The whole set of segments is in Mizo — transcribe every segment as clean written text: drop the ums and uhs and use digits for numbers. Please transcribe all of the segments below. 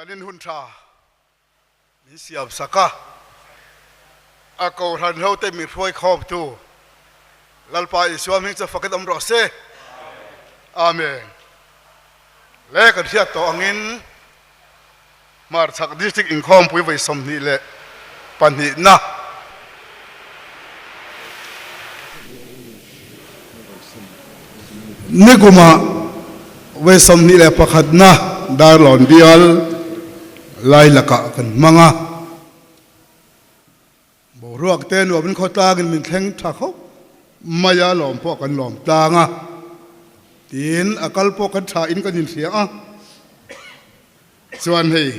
Zanin hun tha min siam sak a, a kohhran hote min hruai khawmtu Lalpa Isua hming chu fakin awm rawh se. Amen. Le kan hriat tawh angin Hmarchhak District inkhawmpui vawi 22 na. Nikumah vawi 21 na Darlawn bial lai lakah kan hmang a. Boruak te nuamin khawtlangin min thleng tha khawp mai a, lawm pawh kan lawm tlang a. Tin, a kal pawh kan tha in kan inhria a. Chuan hei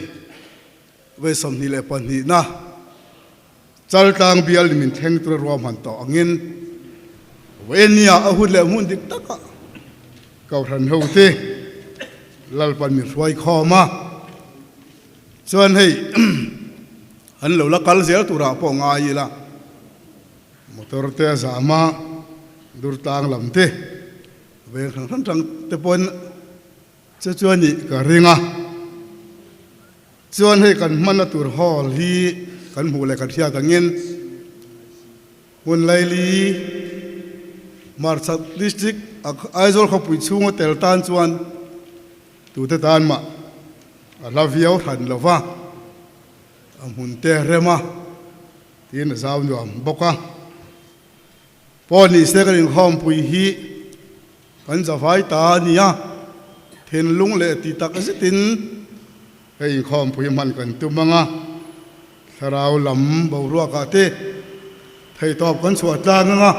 vawi 22 na Chaltlang bial ni min thleng tura ruahman tawh angin vawinia a hun leh hmun dik takah Kohhran hote Lalpan min hruai khawm a. Chuan hei an lo la kal zel turah pawh ngai ila motor te a zam a, Durtlang lam te veng hrang hrang tang te pawhin Chu chuan ih ka ring a, chuan hei kan hmanna tur hall hi kan hmuh leh kan hriat angin hmun laili Hmarchhak District a Aizawl khawpui chhunga tel tan chuan tute tan mah a hla viau hran lo va, a hmun te rem a tiin a zau nuam bawk a. Pawh ni se kan inkhawmpui hi kan zavai ta a nia, thinlung leh ti tak zetin hei inkhawmpui hman kan tum ang a, thlarau lam boruakah te theihtawp kan chhuah tlang ang a,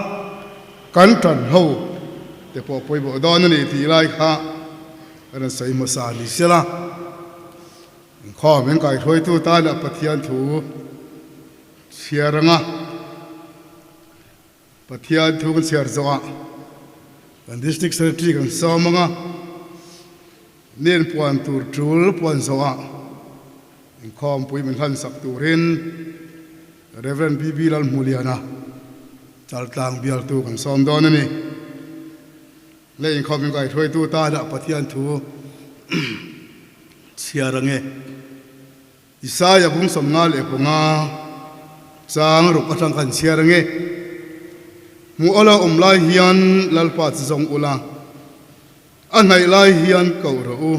kan tan ho te pawh pawimawh dawn a ni tih lai kha kan rawn sawi hmasa ni sela, inkhawm inkaihruaitu tana Pathian thu Chhiar anga Pathian thu kan chhiar zawhah kan District Secretary kan sawm anga nen puan tur tul puan zawhah inkhawmpui min hlansak turin Rev. BB Lalhmuliana Chaltlang bialtu kan sawm dawn a ni. Lei inkhawm in kaihruaitu tana Pathian thu chhiar ange. Isaia bung 55 chang ruk atang khan chhiar ange. Hmuh awla awm lai hian Lalpa chu zawng ula, a hnaih lai hian koh rawh u.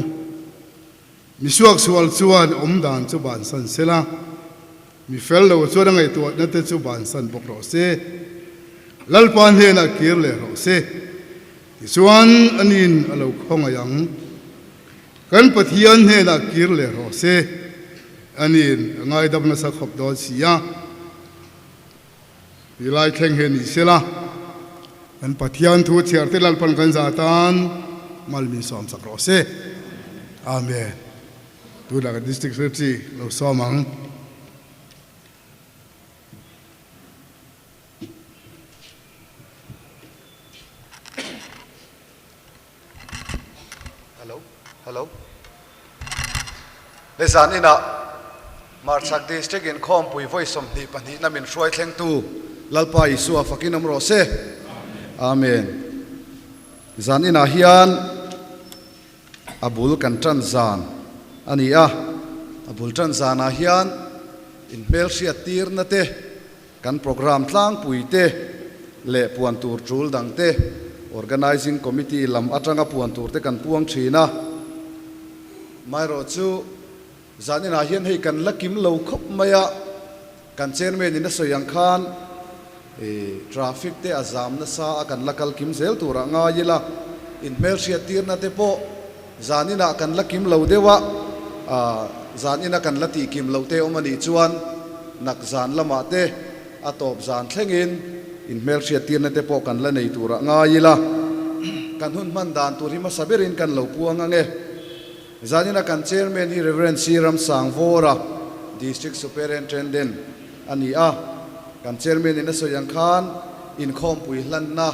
Mi suaksual chuan awm dan chu bansan sela, mi fel lo chuan a ngaihtuahna te chu bansan bawk rawh se. Lalpa hnenah kir leh rawh se, tichuan aniin a lo khawngaih ang. Kan Pathian hnenah kir leh rawh se, aniin a ngaidam nasa khawp dawn si a. Ti lai thleng hi a ni sela, kan Pathian thu chhiar te Lalpan kan zah atan mal min sawm sak rawh se. Amen. Tunah kan District Secretary lo sawm ang. Hello hello Le zan inah Hmarchhak District inkhawmpui vawi 22 na min hruai thlengtu Lalpa Isua fakin awm rawh se. Amen. Zan inah hian a bul kan tan zan a ni a, a bul tan zanah hian inhmelhriat tirna te, Kan programme tlangpui te leh puan tur tul dang te Organising Committee lam atanga puan tur te kan puang thin a. Maherawh chu zan inah hian hei kan la kim lo khawp mai a, kan Chairman in a sawi ang khan traffic te a zam nasa a kan la kal kim zel turah ngai ila, inhmelhriat tirna te pawh zan inah kan la kim lo deuh a, zan ina kan la tih kim loh te awm a nih chuan nak zan lamah te a tawp zan thlengin inhmelhriat tirna te pawh kan la nei turah ngai ila, kan hun hman dan tur hi hmasa berin kan lo puang ang e. Zan ina kan Chairman hi Rev. C. Ramsangvawra, District Superintendent a ni a, kan Chairman in a sawi ang khan inkhawmpui hlanna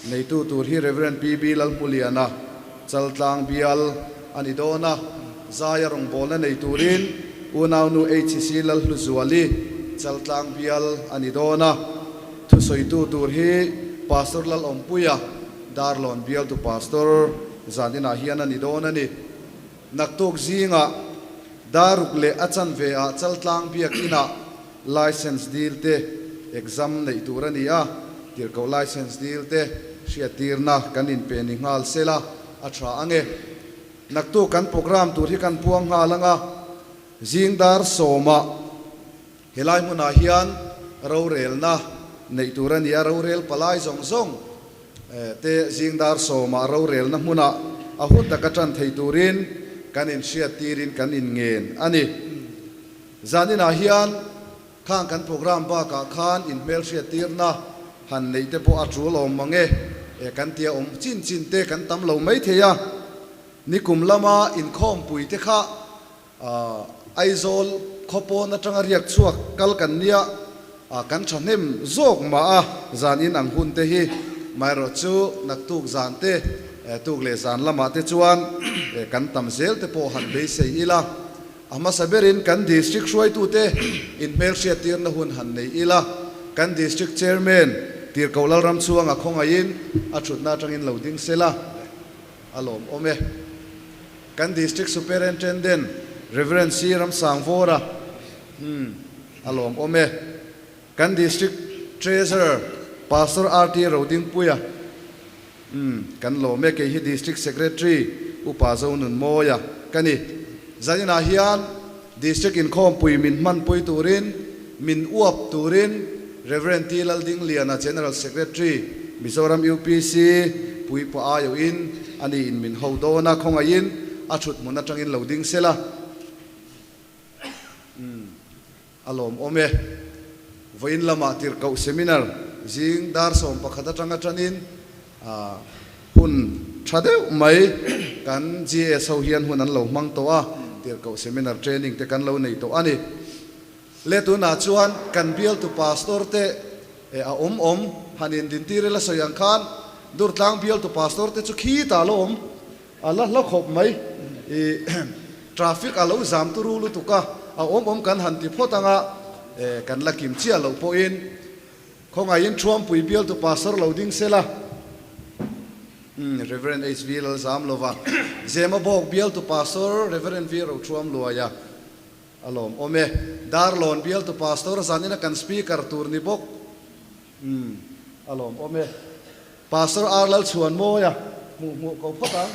neitu tur hi Rev. PB Lalhmuliana, Chaltlang bial a ni dawn a, Zaia rawngbawlna nei turin unaunu HC Lalhluzuali, Chaltlang bial a ni dawn a, thusawitu tur hi Pastor Lalawmpuia, Darlawn bialtu Pastor zaninah hian a ni dawn a ni. Naktuk zingah Daruk leh a chanve ah Chaltlang Biakin ah License dil te exam neih tur a ni a, tirhkoh license dil te hriattirna kan inpe ni nghal sela a tha ange. Naktuk kan program tur hi kan puang nghal anga, zing dar sawmah helai hmunah hian rorelna neih tur a ni a, rorel palai zawng zawng te zing dar sawmah rorelna hmunah a hun taka tan thei turin kan inhriattirin kan inngen a ni. Zaninah hian khang kan program bakah khan inhmelhriattirna han neih te pawh a tul awm mang e, e kan tia awm chin chin te kan tam lo mai thei a. Nikum lama inkhawmpui te kha Aizawl khawpawn atanga riak chhuak kal kan nia, kan thahnem zawk mah a, zanin ang hun te hi maherawh chu naktuk zan te, tuk leh zan lamah te chuan kan tam zel te pawh han beisei ila. A hmasa berin kan District hruaitute inhmelhriattirna hun han nei ila, kan District Chairman Tirhkoh Lalramchhuanga khawngaihin a thutna atangin lo ding sela a lawmawm e. Kan District Superintendent Rev. C. Ramsangvawra hmm a lawmawm e. Kan District Treasurer Pastor RT Rodingpuia Umm, kan lawm e, kei hi District Secretary Upa Zonunmawia ka ni. Zaninah hian District inkhawmpui min hmanpui turin, min uap turin Rev. T. Laldingliana General Secretary Mizoram UPC Puipa aiawhin a niin min ho dawn a, khawngaihin a thuthmun atangin lo ding sela. Umm. A lawmawm e. Vawiin lamah tirhkoh seminar zing dar 11 atanga tanin hun tha deuh mai kan GS ho hian hun an lo hmang tawh a, tirhkoh seminar training te kan lo nei tawh a ni. Le tunah chuan kan bialtu pastor te a awm awm han indintir ila sawi ang khan Durtlang bialtu pastor te chu khitah lo awm A la hla khawp mai. I traffic a lo zam turu lutuk a, a awm awm kan han ti phawt anga kan la kim chiah loh pawhin khawngaihin Thuampui bialtu pastor lo ding sela. Umm Rev. HV Lalzamlova, Zemabawk bialtu pastor Rev. V Rothuamluaia a lawm awm e. Darlawn bialtu pastor zanina kan speaker tur ni bawk. Umm a lawm awm e. Pastor R Lalchhuanmawia hmuh hmuh ko phawt ang.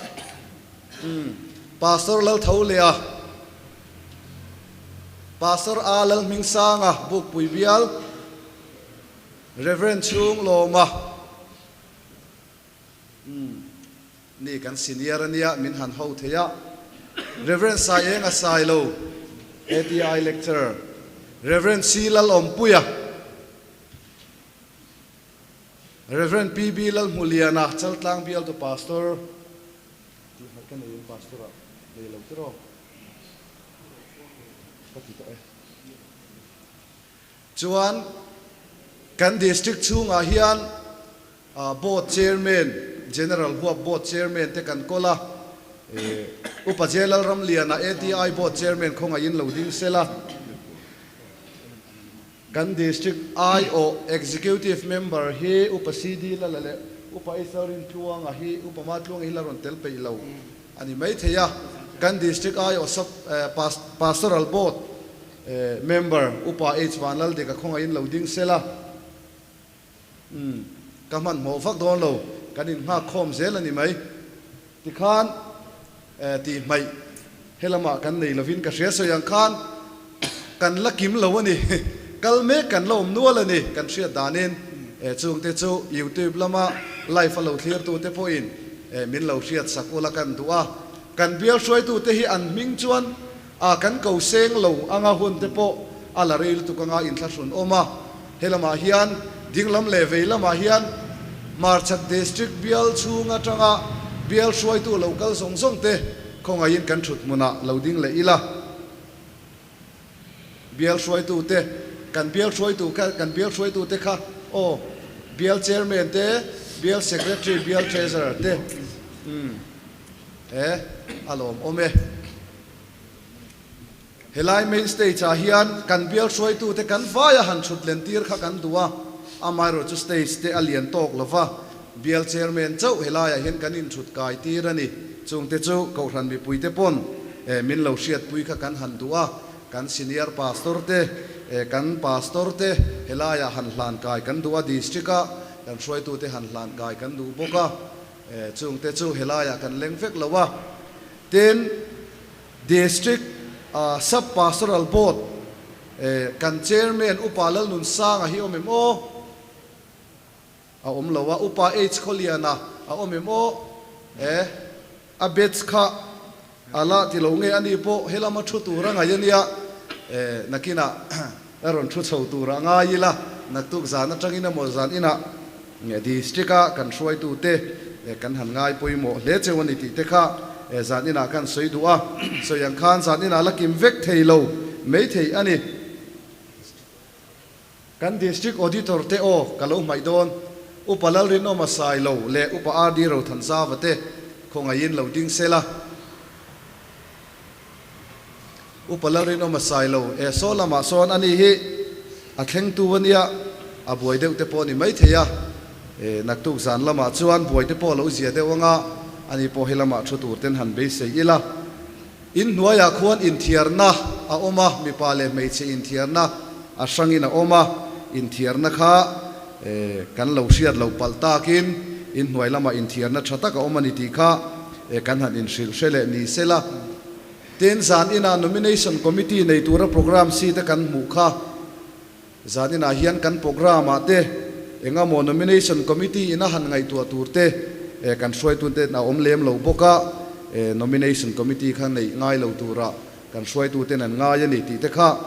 Umm Pastor Laltholea, Pastor A Lalhmingsanga Bukpui Bial, Reverend Chhung Lawma. Umm ni kan senior ania min han ho thei a. Reverend Saienga Sailo, ATI Lecturer, Reverend C Lalawmpuia. Rev. PB Lalhmuliana, Chaltlang bialtu Pastor, tih hmaih ka nei em Pastor ah nei lo tiraw? Ka ti tawh e. Chuan kan District chhungah hian Board Chairman, General Huap Board Chairman te kan kawl a, Upa J Lalramliana ATI Board Chairman khawngaihin lo ding sela. Kan District aiawh Executive Member hi Upa CD Lala leh Upa Isel Rintluanga hi Upa Matluanga hi la rawn tel peih lo a ni mai thei a. Kan District aiawh Sub Pastoral Board Member Upa H Vanlaldika khawngaihin lo ding sela. Umm, ka hmanhmawh vak dawn lo, kan innghak khawm zel a ni mai. Tikhan tih hmaih helamah kan nei lovin ka hria sawi ang khan kan la kim lo a ni. Kal mek kan la awm nual a ni kan hriat danin chungte chu YouTube lama live a lo thlirtute pawhin min lo hriat sak ula kan duh a. Kan bial hruaitute hi an hming chuan a kan ko seng lo anga hun te pawh a la rei lutuk anga inthlahrun awm a. Helamah hian dinglam leh vei lamah hian Hmarchhak District bial chhung atanga bial hruaitu lo kal zawng zawng te khawngaihin kan thut hmunah lo ding leh ila. Bial hruaitu te, kan bial hruaitu kha, kan bial hruaitu te kha aw, bial chairman te, bial secretary, bial treasurer te, umm he a lawmawm e. Helai main stage ah hian kan bial hruaitu te kan vaia han thut len tir kha kan duh a, amaherawhchu stage te a lian tawk lo va, bial chairman chauh helaiah hian kan inthut kai tir a ni. Chungte chu Kohhran mipui te pawn Min lo hriatpui kha kan han duh a, kan senior pastor te, kan pastor te helaiah han hlankai kan duh a, district a kan hruaitute han hlankai kan duh bawk a, chungte chu helaiah kan leng vek lo a. Tin, district sub pastoral board kan chairman Upa Lalnunsanga hi awm em aw? A awm lo a, Upa H Khawliana a awm em aw? E, a batch kha a la ti lo nge a ni pawh he lama thu tur a ngaih a nia. E, nakinah a rawn thu chho tur a ngai ila, naktuk zan atangin emaw zan inah district a kan hruaitute kan han ngai pawimawh hle cheu a ni tih te kha zan inah kan sawi duh a, sawi ang khan zan inah la kim vek thei lo maithei a ni. Kan District Auditor te aw ka lo hmaih dawn, Upa Lalrinawma Sailo leh Upa RD Rothanzava te khawngaihin lo ding se la. Upa Lalrinawma Sailo e saw lamah sawn a ni hi a thlengtu a nia, a buai deuh te pawh a ni maithei a, e naktuk zan lamah chuan buai te pawh a lo zia deuh anga ani pawh he lamah thu tur ten han beisei ila. In hnuaiah khuan inthiarna a awm a, mipa leh hmeichhe inthiarna a hrangin a awm a, inthiarna kha kan lo hriat loh palh takin in hnuai lamah inthiarna tha tak a awm a ni tih kha kan han inhrilh hre leh ni se la. Tin, zan inah Nomination Committee nei tura programme sheet a kan hmuh kha zan inah hian kan programme ah te engamaw Nomination Committee in a han ngaihtuah tur te kan hruaitute a awm lem lo bawk a, Nomination Committee kha neih ngai lo tura kan hruaituten an ngai a ni tih te kha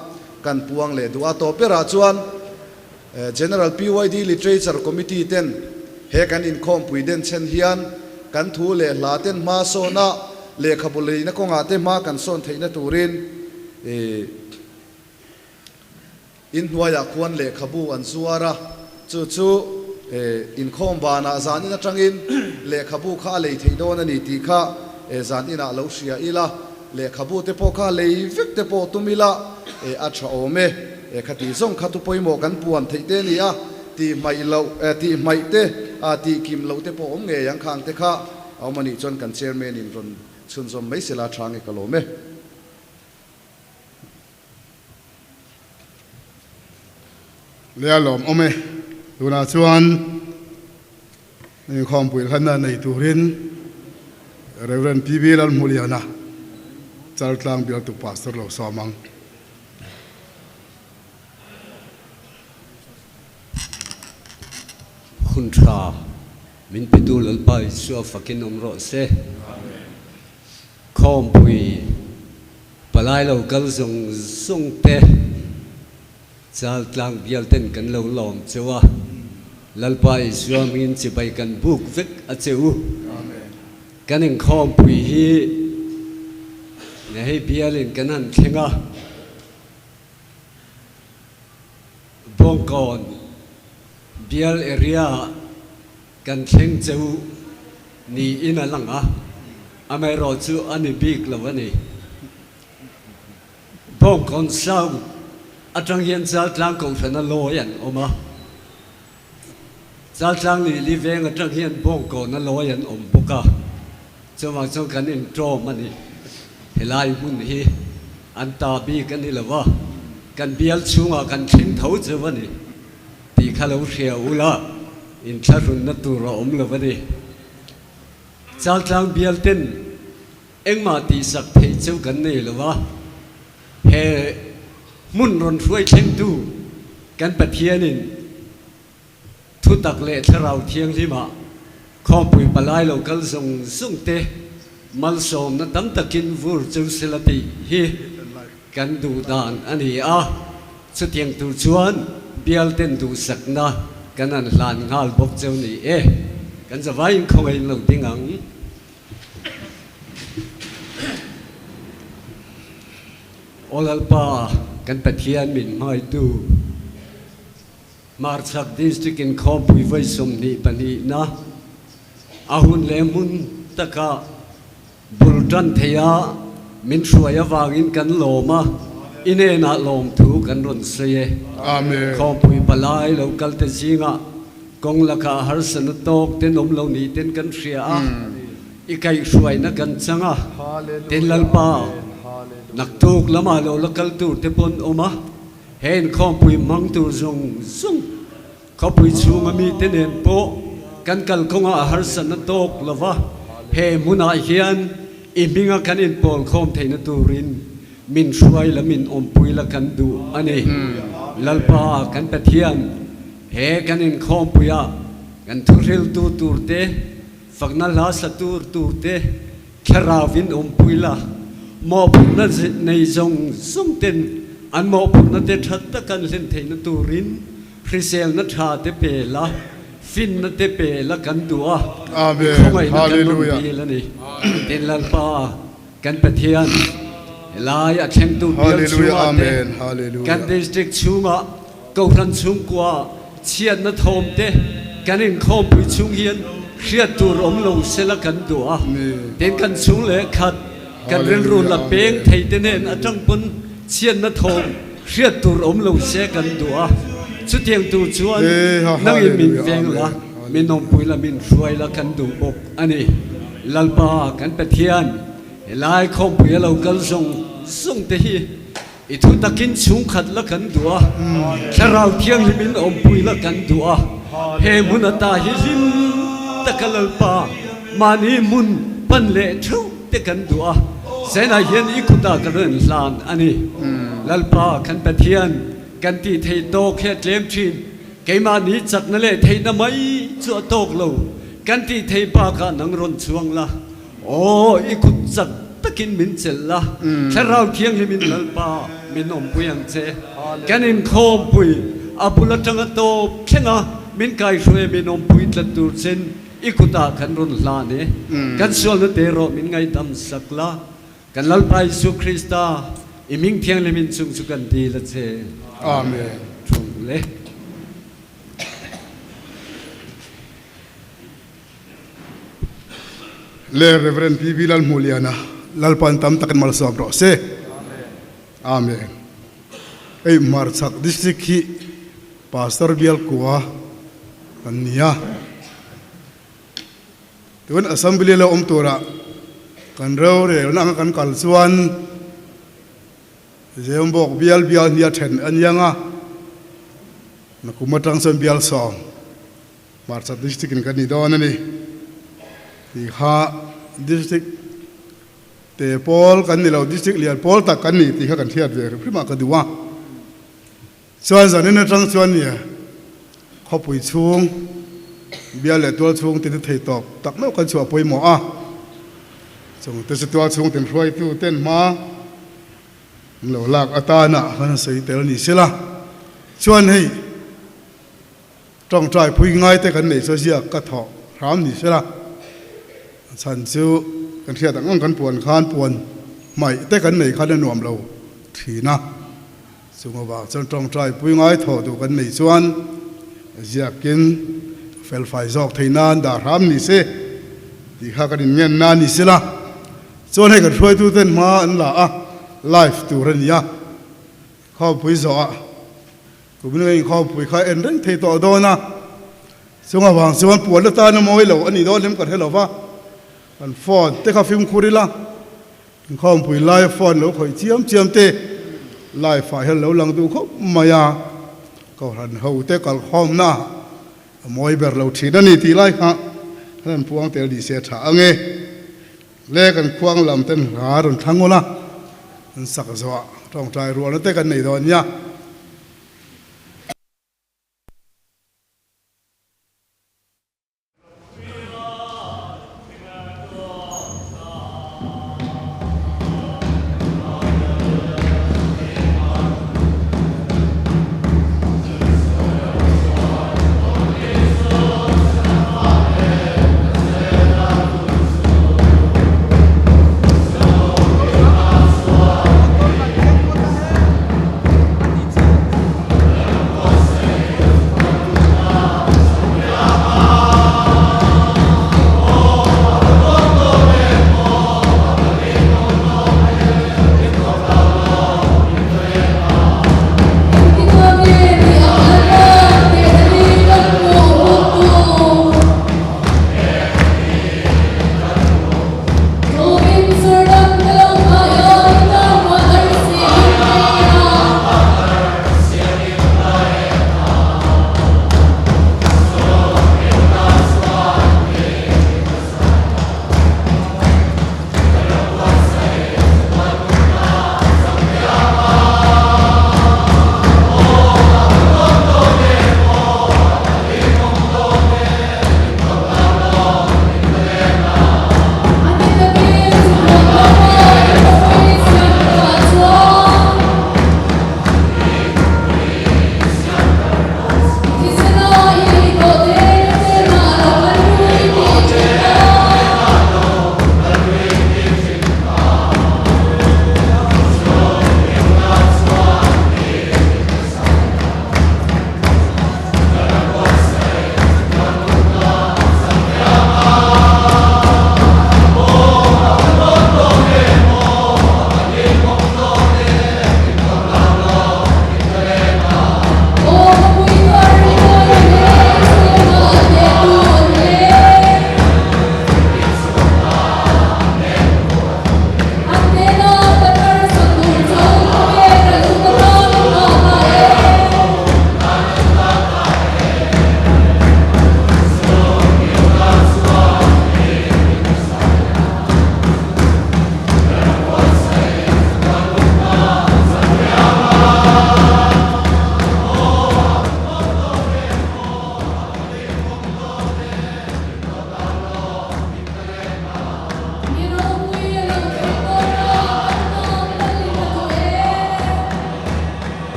kan puang leh duh a. Tawp berah chuan General PYD Literature Committee ten he kan inkhawmpui den chhen hian kan thu leh hla ten hma sawn a, lehkhabu leina kawngah te hma kan sawn theihna turin In hnuaiah khuan lehkhabu an zuar a, chu chu inkhawm banah zan in atangin lehkhabu kha a lei theih dawn a ni tih kha zan inah lo hria ila, lehkhabu te pawh kha lei vek te pawh tum ila a tha awm e. Khati zawng kha tu pawimawh kan puan theih te a ni a, tih hmaih loh, tih hmaih te, tih kim loh te pawh awm ngei ang khang te kha a awm a nih chuan kan chairman in rawn chhunzawm mai sela tha nge ka lawm e. Leh a lawm awm e. Tunah chuan inkhawmpui hlanna nei turin Rev. PB Lalhmuliana, Chaltlang bialtu Pastor lo sawm ang. Hun tha min petu Lalpa Isua fakin awm rawh se. Khawmpui palai lo kal zawng zawng te Chaltlang bial ten kan lo lawm cheu a, Lalpa Isua hmingin chibai kan buk vek a che u. Kan inkhawmpui hi hei bialin kan han thleng a, Bawngkawn bial area ah Kan thleng cheu niin a lang a, amaherawh chu a ni bik lo a ni. Bawngkawn South atang hian Chaltlang Kohhrana lawi an awm a, Chaltlang Lili veng atang hian Bawngkawna lawi an awm bawk a, chuvang chuan kan intawm a ni. Helai hmun hi an ta bik a ni lo a, kan bial chhungah kan thleng tho cheu a ni. Tih kha lo hria ula, inthlahrunna tur a awm lo a ni. Chaltlang bial ten engmah tihsak theih chu kan nei lo a, he hmun rawn hruai thlengtu kan Pathianin thutak leh thlarau thianghlimah khawmpui palai lo kal zawng zawng te malsawmna tam takin vur chu sela tih hi kan duh dan a ni a. Chutiang tur chuan bial ten duhsakna kan han hlan nghal bawk cheu ni e. Kan zavaiin khawngaihin lo ding ang. Aw Lalpa, kan Pathian min hmaitu, Hmarchhak District inkhawmpui vawi 22 na a hun leh hmun taka Bul tan thei a, min hruai avangin kan lawm a, i hnenah lawmthu kan rawn sawi e. Amen. Khawpui palai lo kal te zingah kawng lakah harsana tawk ten awm lo ni ten kan hria a, i kaihhruaina kan chang a, tin Lalpa. Naktuk lamah lo la kal tur te pawn awm a, he inkhawmpui hmang tur zawng zawng khawpui chhunga mite nen pawh kan kalkawngah a harsatna tawk lo va, he hmunah hian i hminga kan inpawl khawm theihna turin min hruai la min awmpui la kan duh a ni. Lalpa kan Pathian, he kan inkhawmpuiah kan thuhriltu turte, Fakna hla sa tur tur te thlarau in awmpui la, mawhphurhna nei zawng zawng ten an mawhphurhna te tha taka an hlen theihna turin hriselna tha te pe la, finna te pe la kan duh a, i khawngaihna kan rawn dil a ni. Tin Lalpa kan Pathian, helai a thlengtu bial chhungah te, kan district chhungah, Kohhran chhungkua chhiatna thawm te kan inkhawmpui chhung hian hriat tur awm lo sela kan duh a, tin kan chhung leh khat kan rilru la peng thei te nen atang pawn chhiatna thawm hriat tur awm lo se kan duh a, chutiang tur chuan nangin min veng la, min awmpui la, min hruai la kan duh bawk a ni. Lalpa kan Pathian, helai khawmpui a lo kal zawng zawng te hi I thu takin chhungkhat la kan duh a, Thlarau Thianghlimin awmpui la kan duh a, he hmun ata hi hlim taka Lalpa mahni hmun pan leh theuh te kan duh a, Zainah hian i kutah ka rawn hlan a ni. Lalpa kan Pathian kan tih thei tawk hi a tlem thin, keimahni chakna leh theihna mai chu a tawk lo, kan tih thei bakah nang rawn chuang la. Aw, i kut chak takin min chelh la, Thlarau Thianghlimin Lalpa min awmpui ang che. Kan inkhawmpui a bul atanga tawp thleng a, min kaihruai min awmpui tlat tur chen i kutah kan rawn hlan e. Kan sualna te erawh min ngaihdam sak la, kan Lalpa Isu Krista i hming Thianghlimin chung chu kan dil a che. Amen. Thung le. Le Rev. PB Lalhmuliana Lalpan tam takin malsawm rawh se. Amen. Hei Hmarchhak District hi Pastor bial kua kan ni a. Tun Assembly lo awm turah kan rorelna anga kan kal chuan Zembawk bial bial hnia then a niang a, nakum atang chuan bial sawm. Hmarcha District in kan ni dawn a ni tih kha District te pawl kan ni lo, District lian pawl tak kan ni tih kha kan hriat ve hrim hrim ah ka duh a. Chuan zanin atang chuan nia khawpui chhung, bial leh tual chhung tin thei tawp tak meuh kan chhuah pawimawh a, chung te chu tual chhung tin hruaitu ten hma an lo lak atana kan sawi tel ni sela chuan hei Tawngtai pui ngai te kan neih chu ziak ka thawh hram ni sela, a chhan chu kan hriat ang ang kan puan khan puan hmaih te kan nei khan a nuam lo thin a, chung avang chuan tawngtai pui ngai thawh duh kan neih chuan ziakin felfai zawk thei nan dah hram ni se tih kha kan inngen na ni sela, chuan hei kan hruaitu ten hma an la a, live tur a ni a, khawpui zawhah. Kumina inkhawmpui kha en reng thei tawh dawn a, chung avang chuan puan atan a mawi lo a nih dawn lem ka hre lo va, kan phone te kha fimkhur ila, inkhawmpui laia phone lo khawih chiam chiam te live ah hian lo lang duh khawp mai a, Kohhran ho te kalkhawmna a mawi ber lo thin a ni tih lai kha kan han puang tel ni se a tha ang e. Le kan khuang lam ten hla rawn thlang ula, an sak zawh tawngtai rualna te kan nei dawn nia.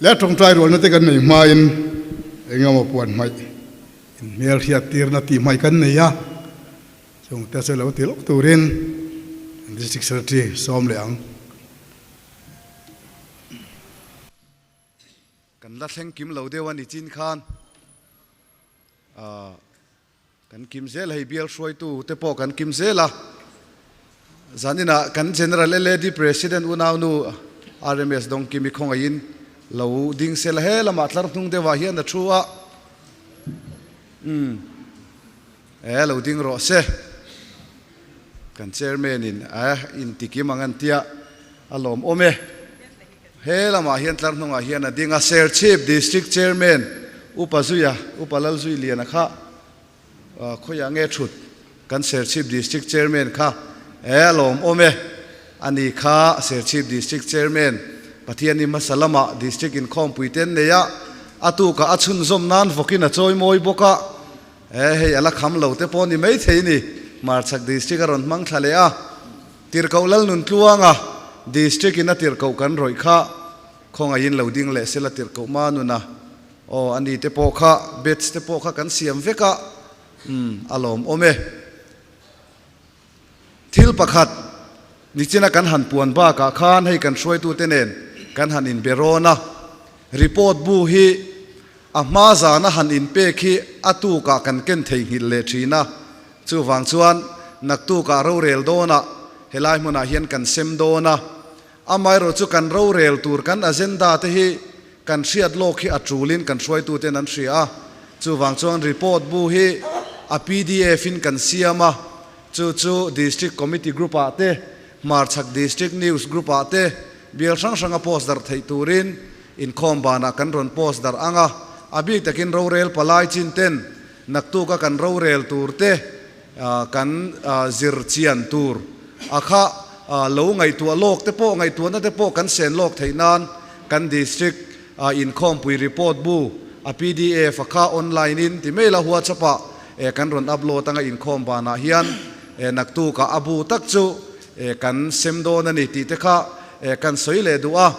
Le tawngtai rualna te kan nei hmain engemaw puan hmaih inhmel hriattirna tih hmaih kan nei a, chung te chu lo ti lawk turin District Secretary sawm leh ang. Kan la thleng kim lo deuh a ni chin khan kan kim zel hei bial hruaitu te pawh kan kim zel a, zaninah kan General LAD President unaunu RMS Dawngkimi khawngaihin lo ding sela he lamah tlar hnung deuhah hian a thu a, umm e lo ding rawh se kan Chairman in a intikim ang an tia a lawmawm e. He lamah hian tlar hnungah hian a ding a, Serchhip District Chairman Upa Zuia, Upa Lalzuiliana kha khawiah nge thut? Kan Serchhip District Chairman kha e a lawmawm e. Ani kha Serchhip District Chairman Pathiani hmasa lamah District inkhawmpui te an nei a, a tukah a chhunzawm nan vawkin a chawimawi bawk a, e hei a la kham lo te pawh ni maithei ni, Hmarchhak District a rawn hmang thla leh a. Tirhkoh Lalnuntluanga District in a tirhkoh kan rawih kha khawngaihin lo ding leh sela tirhkoh ma nuna aw a ni te pawh kha batch te pawh kha kan siam vek a umm a lawm awm e. Thil pakhat nichina kan han puan bakah khan hei kan hruaitute nen kan han inbe rawn a, report bu hi a hma zana han inpek hi a tukah kan ken theihnghilh leh thin a, Chuvang chuan naktukah rorel dawnah helai hmunah hian kan sem dawn a, amaherawh chu kan rorel tur kan agenda te hi kan hriat lawk hi a tulin kan hruaituten an hria a, chuvang chuan report bu hi a pdf in kan siam a, chu chu District Committee Group ah te, Hmarchhak District News Group ah te bial hrang hranga post darh theih turin inkhawm banah kan rawn post darh ang a, a bik takin rorel palai chin ten Naktuka kan rorel tur te kan zir chian tur a kha lo ngaihtuah lawk te pawh ngaihtuahna te pawh kan sen lawk theih nan kan District inkhawmpui report bu a pdf a kha online in ti mai la WhatsApp ah kan rawn upload anga inkhawm banah hian naktuka a bu tak chu kan sem dawn a ni tih te kha kan sawi leh duh a.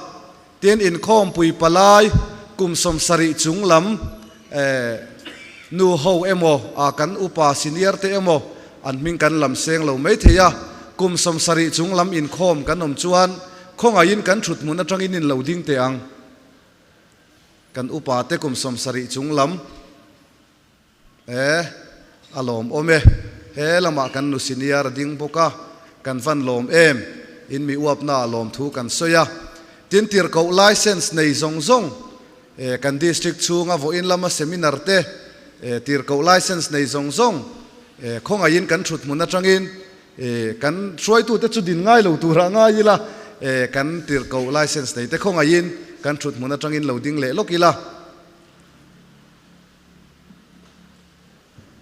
Tin, inkhawmpui palai kum 70 chung lam nu ho emaw, kan upa senior te emaw an hming kan lam seng lo mai thei a, kum 70 chung lam inkhawm kan awm chuan khawngaihin kan thut hmun atangin in lo ding teh ang. Kan upa te kum 70 chung lam e a lawmawm e. He lamah kan nu senior a ding bawk a, kan van lawm em? In mi uapna a lawm thu kan sawi a. Tin, tirhkoh license nei zawng zawng e kan district chhunga vawiin lama seminar te e tirhkoh license nei zawng zawng e khawngaihin kan thut hmun atangin e kan hruaitute chu din ngai lo turah ngai ila e kan tirhkoh license nei te khawngaihin kan thut hmun atangin lo ding leh lawk ila.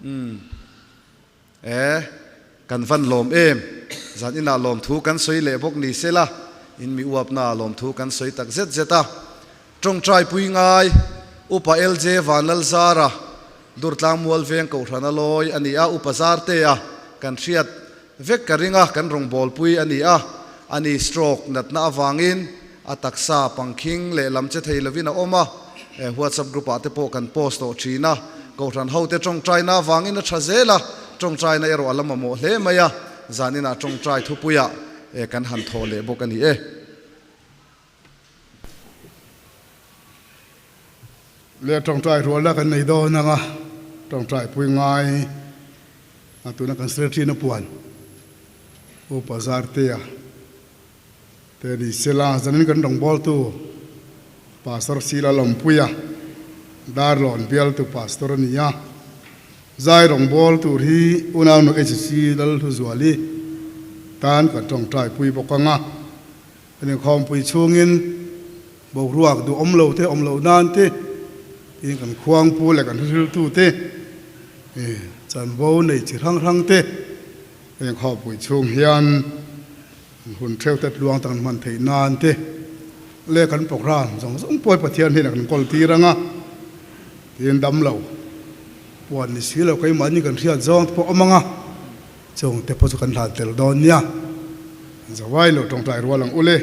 Umm e kan van lawm em zan inah lawm thu kan sawi leh bawk ni sela in mi uapna ah lawm thu kan sawi tak zet zet a tawngtai pui ngai upa LJ Vanlalzara Durtlang Mual Veng Kohhrana lawi a ni a upa Zartea kan hriat vek ka ring a kan rawngbâwl pui a ni a ani stroke natna avangin A taksa pangkhing leh lam che thei lovin a awm a, WhatsApp group ah te pawh kan post tawh thin a, Kohhran hote tawngtaina avangin a tha zel a, tawngtaina erawh a la mamawh hle mai a, zaninah tawngtai thupuiah kan han thawh leh bawk a ni e. Le tawngtai rualna kan nei dawn ang a, tawngtai pui ngai a tuna kan secretary na puan Upa Zartea. Te ni sela, zanin kan rawngbawltu Pastor Sila Lawmpuia. Darlawn bialtu Pastor a ni a. Zai rawngbâwl tur hi unaunu HC Lalhluzuali tan kan tawngtai pui bawk ang a. Kan inkhawmpui chhungin boruak duhawm lo te, awm loh nan te, tin kan khuangpu leh kan hriltu te, chanvo nei chi hrang hrang te kan inkhawmpui chhung hian hun theuh te tluang tak an hman theih nan te leh kan program zawng zawng pawh hi Pathian hnenah kan kawl tir ang a, tin dam lo puan ni si lo keimahni kan hriat zawng te pawh awm ang a, chung te pawh chu kan hlan tel dawn nia, zawai lo tawngtai rual ang ule.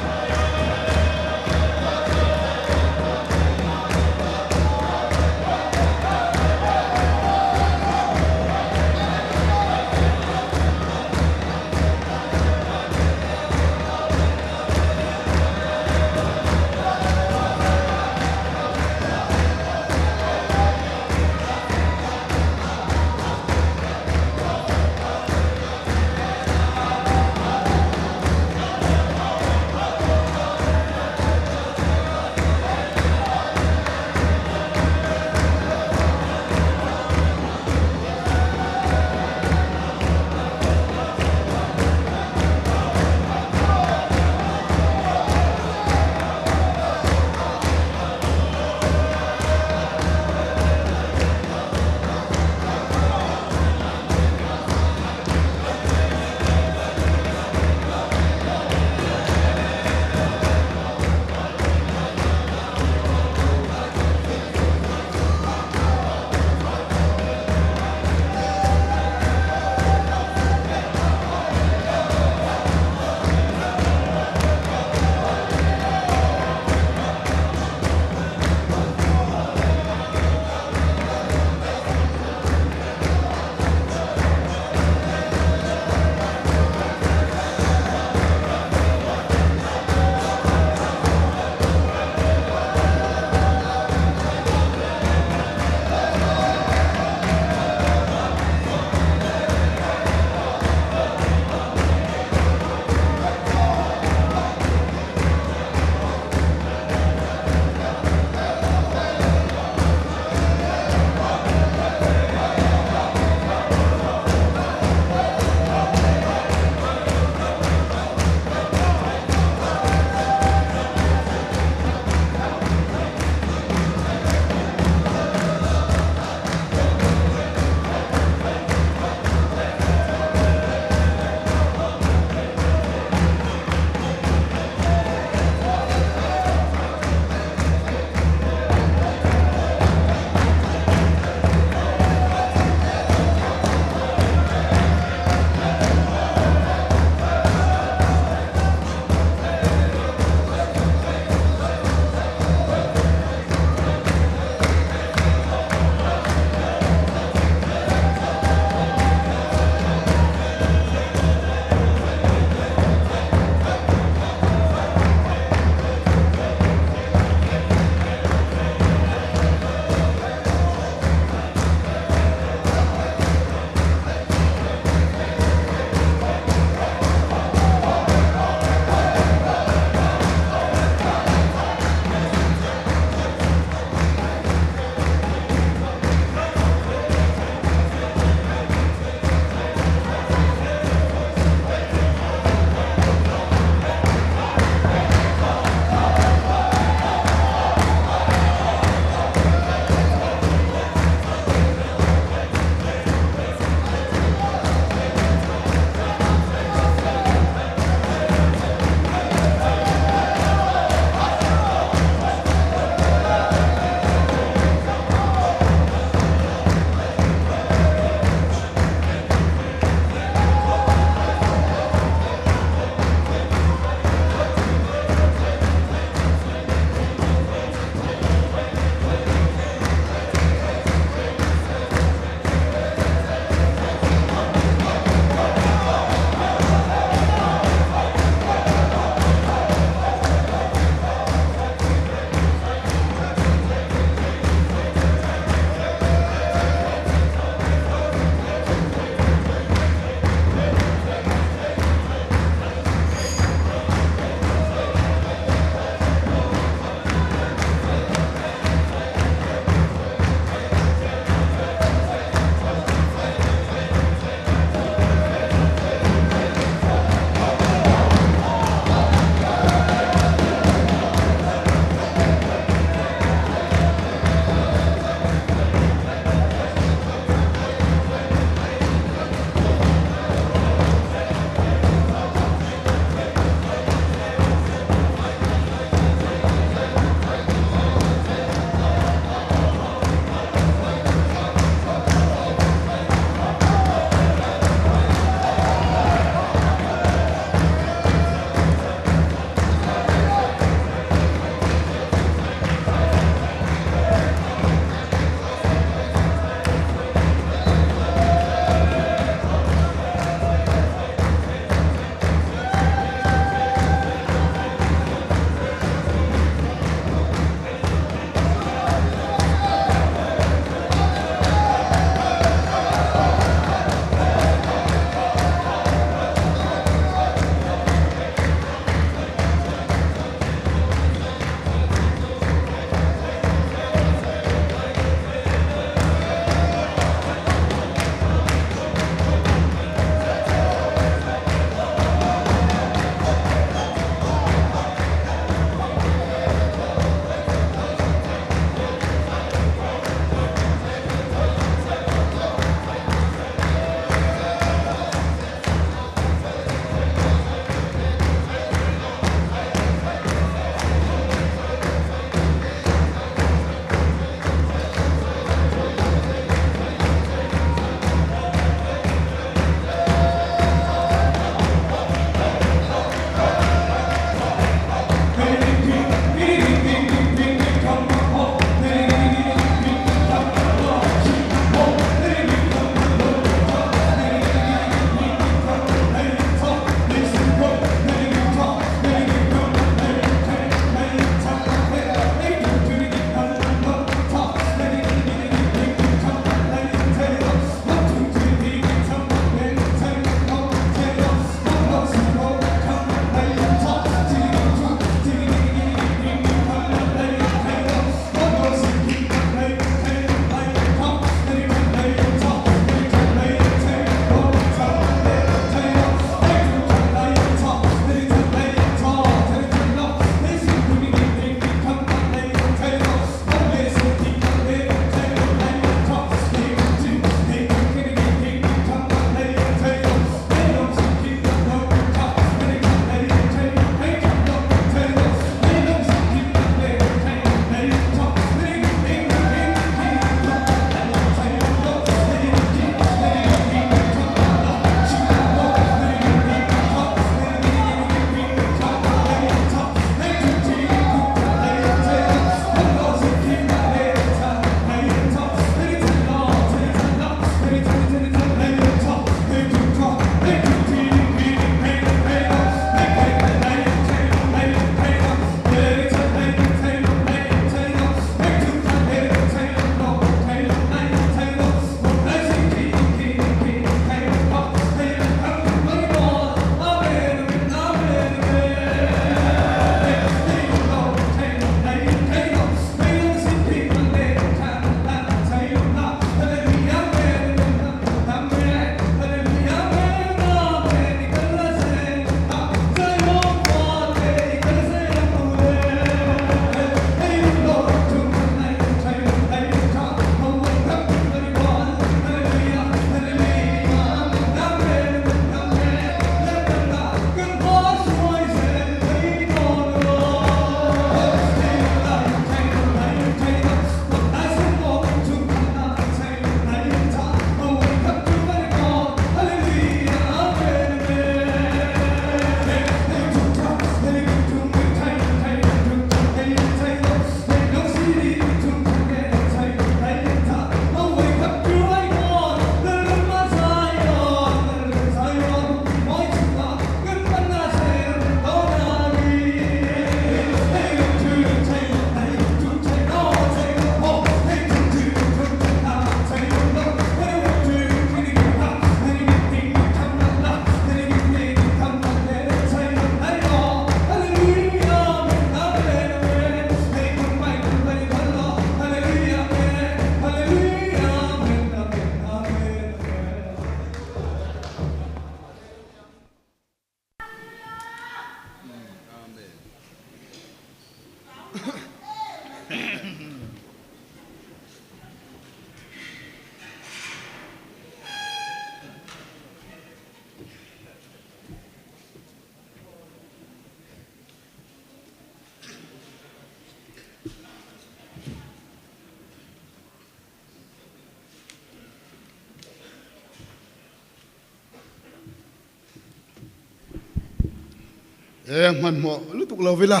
E, hmanhmawh lutuk lo ila,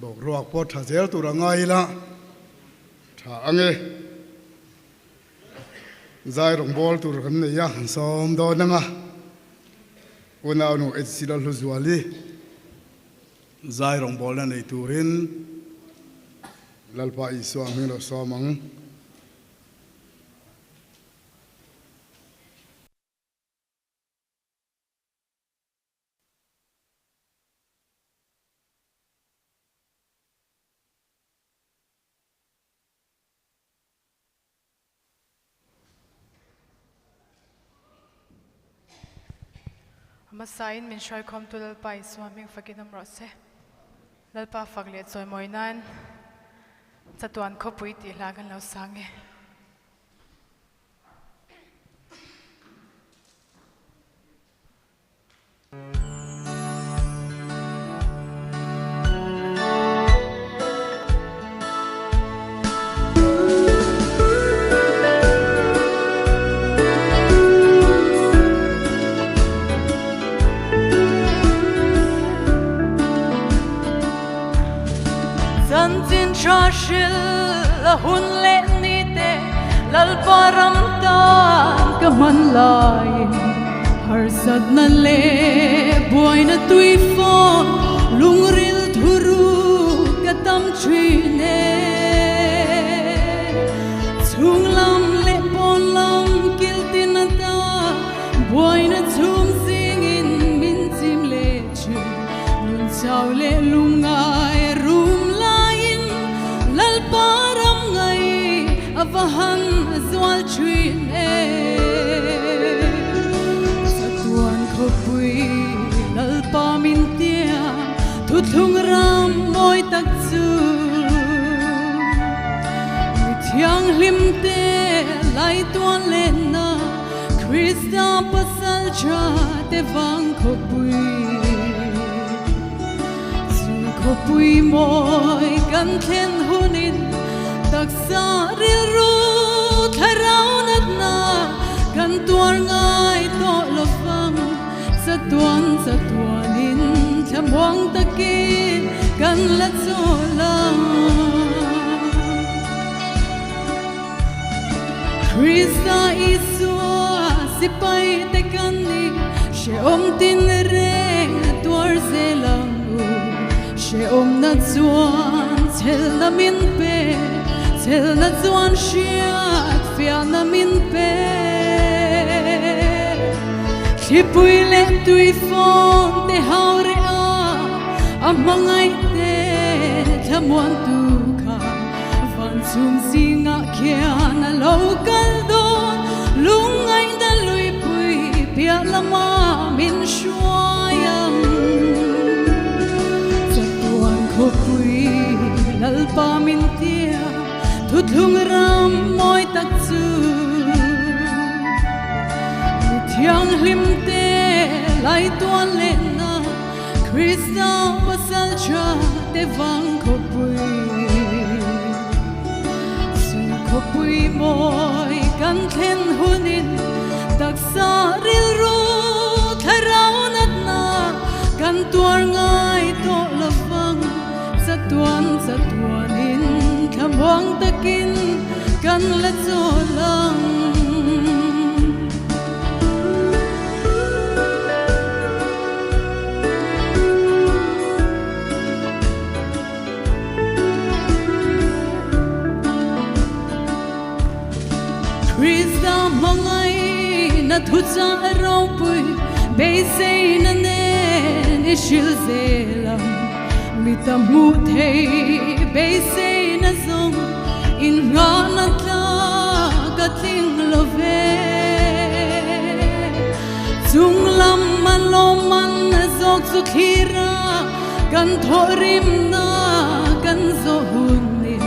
boruak pawh tha zel tur a ngai ila, tha ang e. Zai rawngbâwl tur kan nei a, han sawm dawn ang a. Unaunu HC Lalhluzuali zai rawngbâwlna nei turin Lalpa Isua hming lo sawm ang. Hmasain min hruaikhawmtu Lalpa Isua hming fakin awm rawh se. Lalpa fak leh chawimawi nan chatuan khawpui tih hla kan lo sang e. Chanchin tha hril a hun leh ni te Lalpa ram tan ka hman laiin harsatna leh buaina tui fawn lungril thuru ka tam thin e. Chhung lam leh pawn lam kil tin ata buaina chhum zingin min chim leh thin. Nun chau leh lungngai rum laiin Lalpa ram ngai a va han zual thin e. Chatuan khawpui Lalpa min tia thuthlung ram mawi tak chu mi thianghlim te lai tuan lenna Krista pasal tha te vang khawpui Chu khawpui mawi kan thlen hunin taksa rilru thlarau natna kan tuar ngai tawh lo vang. Chatuan chatuanin thlamuang takin kan la chawl ang. Krista Isua sipai te kan ni, hrehawm tin reng a tuar zel ang u. Hrehawmna chuan chhelna min pe, chhelna chuan hriat fiahna min pe. Thlipui leh tuifawn te hau reh a, a hmangaih te thlamuantu kha van chhung zingah khian a lo kal dawn. Lungngaihna luipui piah lama min hruai ang. Chatuan khawpui Lalpa min tia thuthlung ram mawi tak chu. Mi thianghlim te lai tuan lehna Krista pasal tha te vang khawpui. Chu khawpui mawi kan thlen hunin taksa rilru thlarau natna kan tuar ngai tawh lo vang. Chatuan chatuanin thlamuang takin kan la chawl ang. Krista hmangaihna thuchah ropui beiseina nen i hrilh zel ang. Mi ta hmuh thei beiseina zawng inngahna tlak a tling lo ve. Chung lam a lawmman zawk chu thlir a, kan thawhrimna kan zawh hunin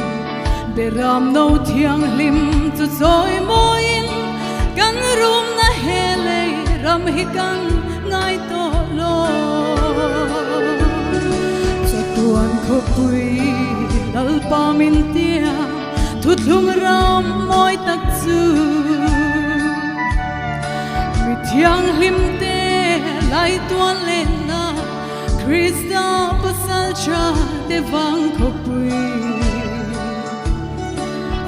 Beram no thianghlim chu chawi mawiin kan rumna he lei ram hi kan ngai tawh lo. Chatuan khawpui Lalpa min tia thuthlung ram mawi tak chu mi thianghlim te lai tuan lenna. Krista pasal tha te vang khawpui.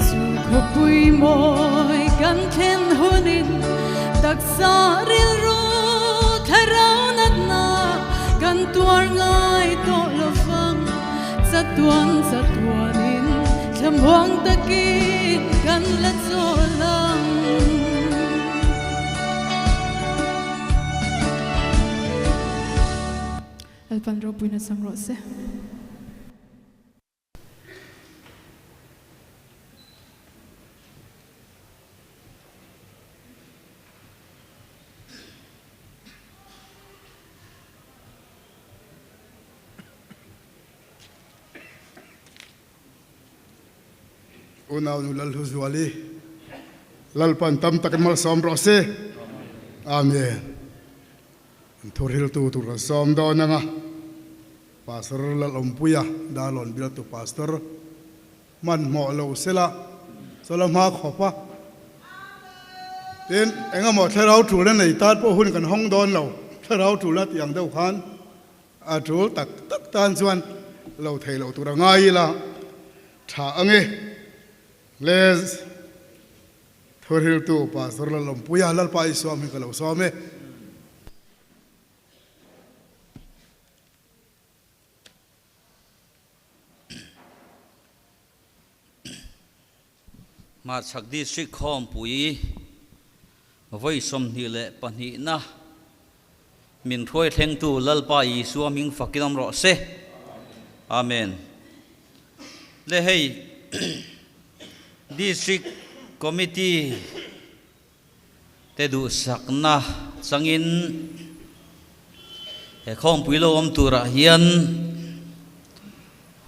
Chu khawpui mawi kan thlen hunin taksa rilru thlarau natna kan tuar ngai tawh lo vang. Chatuan chatuanin thlamuang takin kan la chawl ang. Lalpan ropuina chang rawh se. Unau nu Lalhluzuali, Lalpan tam takin malsawm rawh se. Amen. An thuhriltu tur kan sawm dawn anga Pastor Lalawmpuia Darlawn bialtu Pastor hmanhmawh lo sela chawla hma khawp a. Tin, engemaw thlarau tul a nei tan pawh hun kan hawng dawn lo, thlarau tul a tih ang deuh khan a tul tak tak tan chuan lo thei loh tur a ngai ila tha ange. Le thuhriltu Pastor Lalawmpuia Lalpa Isua hming ka lo sawm e. Hmarchhak District Khawmpui vawi 22 na min hruai thlengtu Lalpa Isua hming fakin awm rawh se. Amen. Le hei District Committee te duhsakna changin he khawmpui lo awm turah hian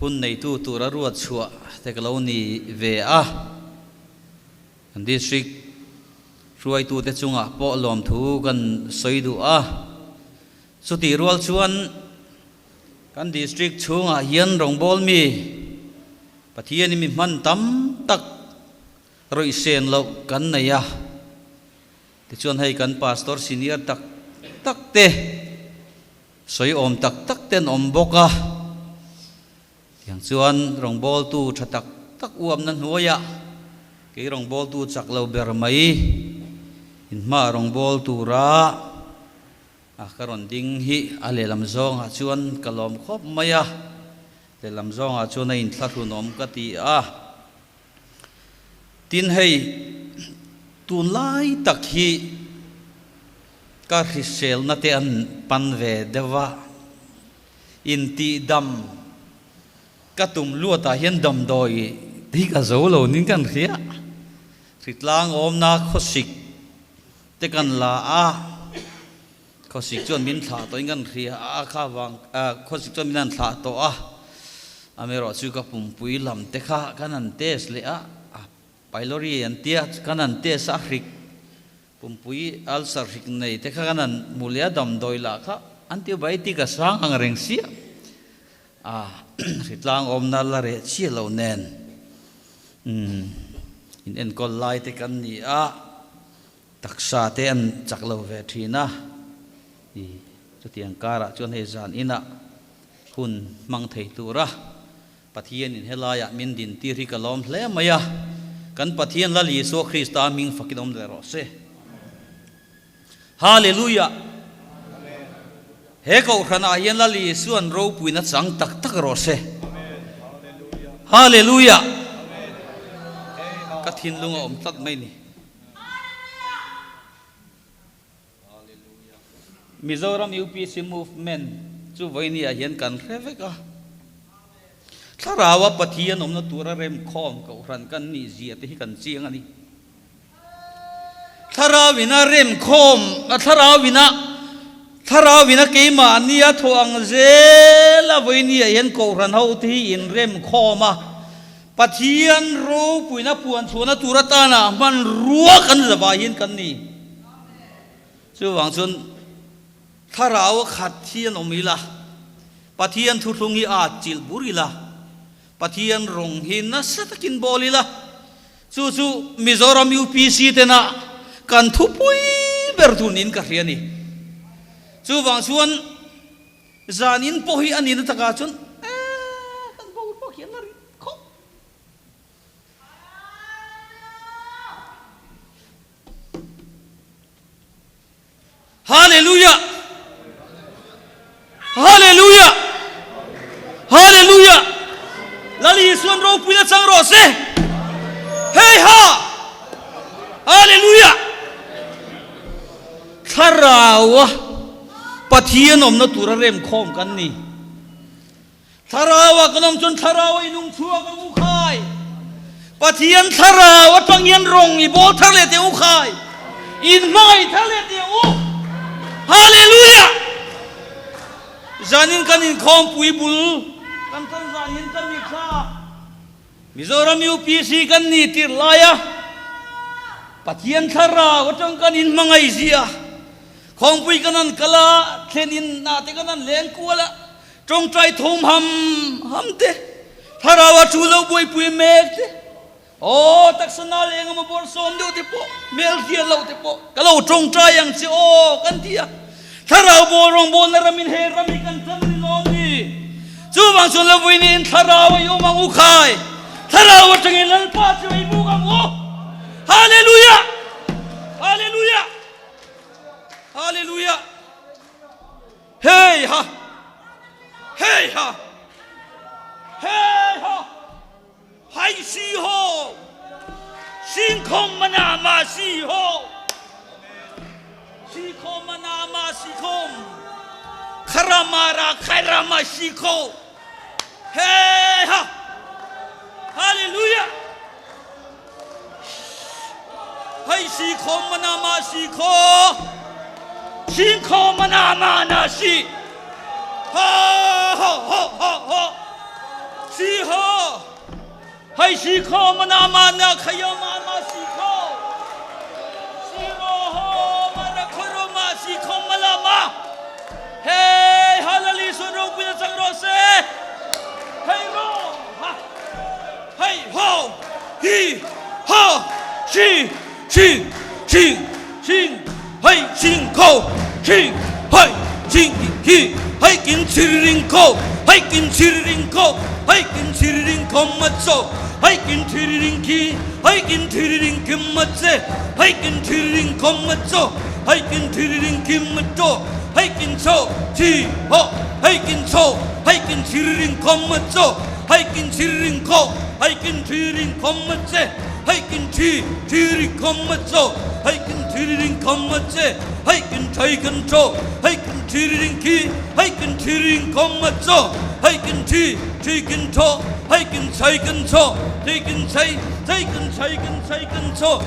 hun neitu tura ruat chhuah te ka lo ni ve a. Kan District hruaitute chungah pawh lawmthu kan sawi duh a. Chutih rual chuan Kan district chhungah hian rawngbâwl mi Pathianin mi hman tam tak rawih sen loh kan nei a. Tichuan hei kan pastor senior tak tak te, sawi awm tak tak te an awm bawk a. Tiang chuan rawngbâwltu tha tak tak uamna hnuaiah kei rawngbâwltu chak lo ber mai inhma rawngbâwl tura A ka rawn ding hi a lehlam zawngah chuan ka lawm khawp mai a, lehlam zawngah chuan a inthlahrunawm ka ti a. Tin hei tunlai tak hi ka hriselna te an pan ve deuh a, intihdam ka tum luatah hian damdawi hi ka zo lo nin kan hria. Hritlang awmna khawsik Te kan la a, khawsik chuan min thlah tawhin kan hria a, kha vang khawsik chuan min han thlah tawh a, amaherawh chu ka pumpui lam te kha kan han test leh a, a pylori an tia kan han test a, hrik pumpui ulcer hrik nei te kha kan han hmu leh a, damdawi lah kha antibiotic a sang ang reng sia a, hritlang awmna la reh chiah lo nen in enkawl lai te kan ni a. Taksa te an chak lo ve thin a, i chutiang karah chuan hei zan inah hun hmang thei tura Pathianin helaiah min din tir hi ka lawm hle mai a, kan Pathian Lal Isua Krista hming fakin awm leh rawh se. Hallelujah! He kohhranah hian Lal Isua'n ropuina chang tak tak rawh se. Hallelujah! Ka thinlung a awm tlat mai ni. Mizoram UPC movement chu vawinia hian kan hre vek a. Thlaraua Pathian awmna tura remkhawm kohhran kan nih zia te hi kan chiang a ni. Thlarauina remkhawm, thlarauina thlarauina keimahnia thaw ang zela vawinia hian kohhran ho te hi inremkhawm a. Pathian ropuina puan chhuahna tur atana hmanrua kan zavah hian kan ni. Chuvang chuan thlarau a khat hi an awm ila, Pathian thuthlung hi a chilh bur ila, Pathian rawng hi nasa takin bawl ila, chu chu Mizoram UPC tena kan thupui ber tur niin ka hria a ni. Chuvang chuan. Zanin pawh hi a nihna takah chuan eh kan boruak hi a la rit khawp. Hallelujah! Hallelujah! Hallelujah! Lal Isuan ropuina chang rawh se. Hei ha! Hallelujah! Thlaraua Pathian awmna tura remkhawm kan ni. Thlarau ah kan awm chuan thlarau a inung chhuak ang u khai. Pathian thlarau atang hian rawng i bawl thar leh teh u khai. In hmangaih thar leh teh u. Hallelujah! Zanin kan inkhawmpui bul kan tan zan hian kan ni thla. Mizoram UPC kan ni tirh laia Pathian thlarau atang kan inhmangaih zia khawmpui kan han kal a, thlen in hna te kan han leng kual a, tawngtai thawm ham ham te, thlarau a thu lo buaipui mek te, aw taksa na leh engemaw bawr sawm deuh te pawh, hmel hriat loh te pawh ka lo tawngtai ang che aw kan ti a. Thlarau bawl rawngbawlna ramin he ram hi kan tan ni lawm ni? Chuvang chuan lo vui niin thlarau a i awm ang u khai. Thlarau atangin Lalpa chu a i buk ang u. Hallelujah! Hallelujah! Hallelujah! Hei ha! Hei ha! Hei ha! Hai si ho! Sing khom mana ma si ho! Si kho mana ma si khom! Khara mara khaira ma si kho! Hei ha! Hallelujah! Hei si khom mana ma si kho! Sing kho mana ma na si! Ho ho ho ho ho! Si ho! Hei si kho mana ma na khayo ma ma si kho! Si ro ho ma ra khoro ma si kho ma la ma! Hei halali sun ro pui na chang ro se! Hei ro ha! Hei ho! Hi ha! Shi shi shi shi hei sing kho shi hei sing hi hei kin chir ring kho hei kin chir ring kho hei kin chir ring kho ma cho hei kin thir ring khi hei kin thir ring kim ma che hei kin thir ring kho ma cho hei kin thir ring kim ma cho hei kin cho chi ho hei kin cho hei kin thir ring kho ma cho hei kin thir ring kho hei kin thir ring kho ma che hei kin thi thi ring kho ma cho hei kin thi ring kho ma che hei kin thai kin cho hei kin thi ring khi hei kin thi ring kho ma cho hei kin thi thi kin tho hei kin chai kin cho thi kin chai chai kin chai kin chai kin cho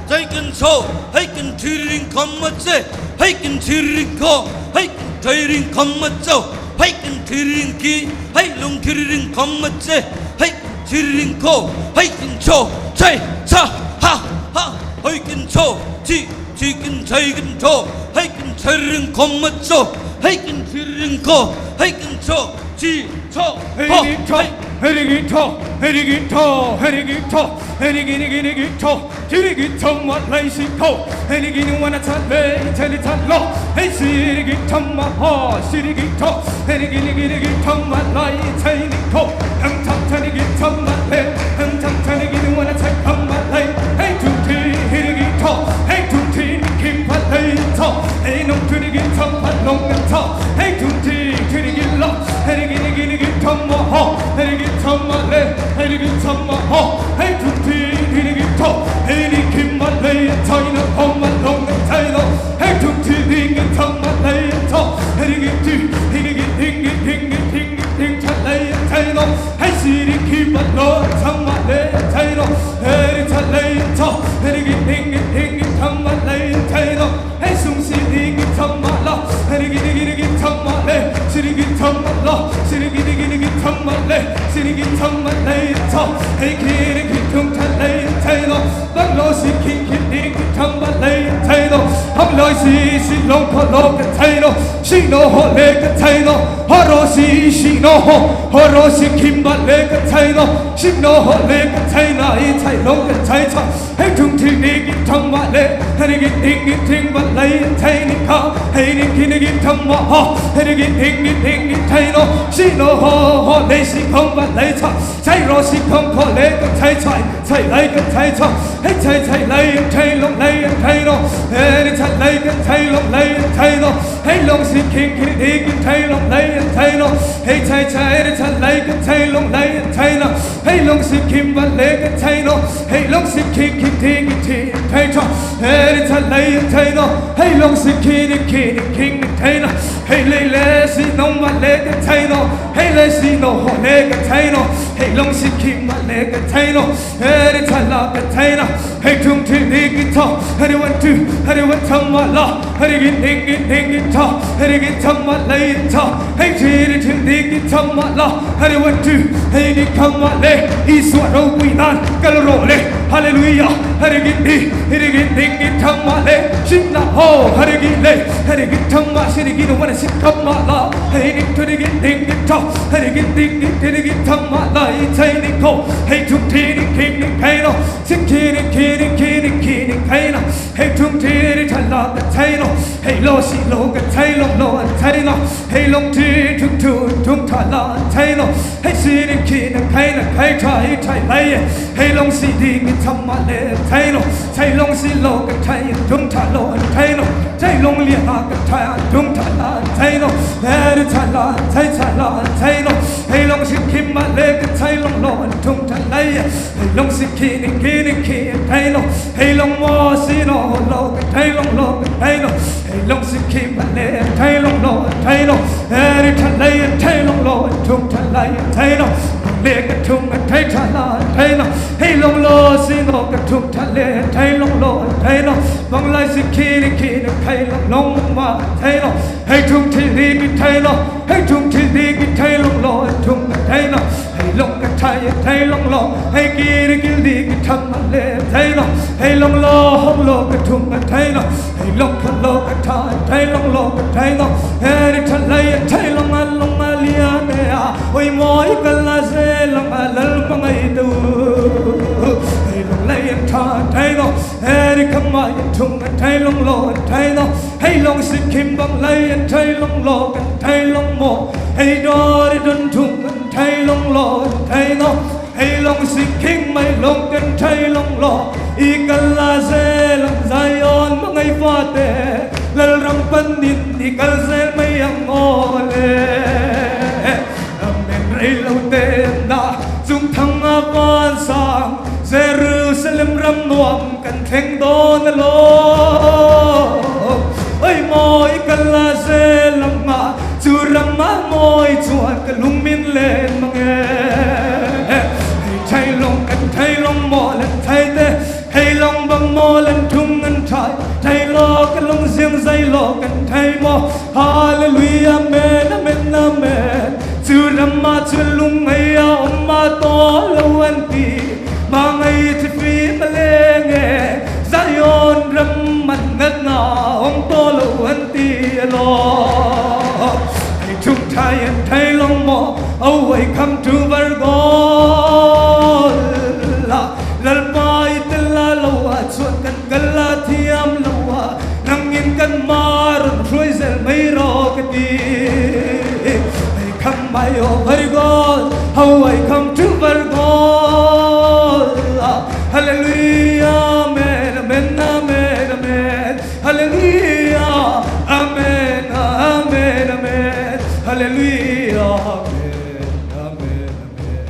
chai kin cho hei kin thi ring kho ma che hei kin thi ring kho hei kin thai ring kho ma cho hei kin thi ring khi hei lung thi ring kho ma che hei thi ring kho hei kin cho chai cha ha ha hei kin cho chi chi kin chai kin cho hei kin chai ring kho ma cho hei kin thi ring kho hei kin cho chi cho ho hei Hei ri cho hei ri cho hei ri cho hei ri ri ri cho chi ri cho ma lai si kho hei ri ni wa na cha le cha li cha lo hei si ri cho ma ho si ri cho hei ri ri ri cho ma lai cha ni kho hang cha cha ri cho ma le hang cha cha ri ni wa na cha kham ma lai hei tu thi ri cho hei tu thi kim pa lei cho hei nong tu ri cho pa nong cho hei tu thi thi ri lo hei ri ri ri cho ma ho hei ri cho ma le hei ri cho ma ho hei tu thi ri cho hei ri kim ma lei cha ni ho ma nong cha lo hei tu thi ri cho ma lei cho hei ri thi ri ri ri ri ri ri cha lei cha lo hei si ri kim ma lo cha ma le cha lo hei ri cha lei cho hei ri ri ri ri cha ma lei cha lo hei sung si ri cha ma lo hei ri ri ri cha ma le si ri cha ma lo si ri ri ri cha ma le si ri cha ma lei cho hei ki ri ki tung cha lei cha lo bang lo si ki ki ri cha ma lei cha lo hap lai si si long kho lo ka chai no si no ho le ka chai no ho ro si si no ho ho ro si kim ba le ka chai no si no ho le ka chai na i chai long ka chai cha hei thung thi ni ki thang ma le hei ni ki ni thing ba lai chai ni kha hei ni ki ni ki thang ma ha hei ni ki ni ni thing ni chai no si no ho ho le si khong ba lai cha chai ro si khong kho le ka chai chai chai lai ka chai cha hei chai chai lai chai long lai chai no hei chai lai ka chai long lai chai no hei long si king ki ni ki chai long lai chai no hei chai chai chai lai ka chai long lai chai no hei long si kim ba le ka chai no hei long si king ki ti ki ti chai cha hei chai lai chai no hei long si ki ni ki ni king ni chai no hei le le si nong ma le ka chai no hei le si no ho le ka chai no hei long si kim ma le ka chai no hei chai la ka chai na hei tung thi ni ki cha hei wan tu hei wan chang ma la hei ki ning ki ning ki cha hei ki chang ma le cha hei thi ni thi ni ki chang ma la hei wan tu hei ki khang ma le i su ro pui nan kal ro le hallelujah hei ki ni hei ki ning ki chang ma le shin na ho hei ki le hei ki chang ma shi ki no wa si kham ma la hei ni thu ni ki ning ki cha hei ki ding ni thi ni ki chang ma la i chai ni ko hei tung thi ni king ni kai no sin ki ni ki ni ki ni ki ni kai na hei tung thi ni tha la ka chai no hei lo si lo ka chai lo lo chai no hei long thi tung thu tung tha la chai no hei si ni ki ni kai na kai chai chai lai hei long si di ni cham ma le chai no chai long si lo ka chai tung tha lo chai no chai long lia na ka chai tung tha la chai no hei tha la chai chai la chai no hei long si kim ma le ka chai long lo tung tha lai hei long si ki ni ki ni ki chai no hei long mo si no lo ka chai long lo ka chai no hei long si kim ma le chai long lo chai no hei tha lai chai long lo tung tha lai chai no le ka tung chai tha la chai no hei long lo si no ka tung tha le chai long lo chai no bang lai si ki ni ki ni kai long long ma chai no hei tung thi ni ki chai no hei tung thi ni ki chai long lo tung chai no hei long ka chai chai long lo hei ki ni ki ni ki tham ma le chai no hei long lo hong lo ka tung chai no hei long ka lo ka tha chai long lo ka chai no hei ri tha lai chai long a long a lia ne a oi moi ka la se long a lal ma ngai tu hei long lai tha chai no hei ri kham ma tung chai long lo chai no hei long si kim bang lai chai long lo kan chai long mo hei do ri dun tung chai long lo chai no hei long si king mai long kan chai long lo i kan la se lam zion ma ngai fa te lal ram pan nin i kal zel mai ang o le amen rei lo te na chung thang a van sang Jerusalem ram nuam kan thleng don lo oi moi kan la se lam ma chu ram ma moi chuan ka lung min len mange hei chai long kan chai long mo len chai te hei long bang mo len thung an chai chai lo kan long riêng dây lo kan chai mo hallelujah amen amen amen chu ram ma chu lung ai a om ma to lo an ti ma ngai chi phi ma le nge Zion ram man ngat na om to lo an ti lo hei chung thai an thai long mo au ai come to Vargol la lal pai te la lo a chuan kan kala thiam lo a nangin kan mar hrui zel mai ro ka ti hei come my oh Vargol how I come to Vargol hallelujah amen amen amen amen hallelujah amen amen amen hallelujah amen amen amen.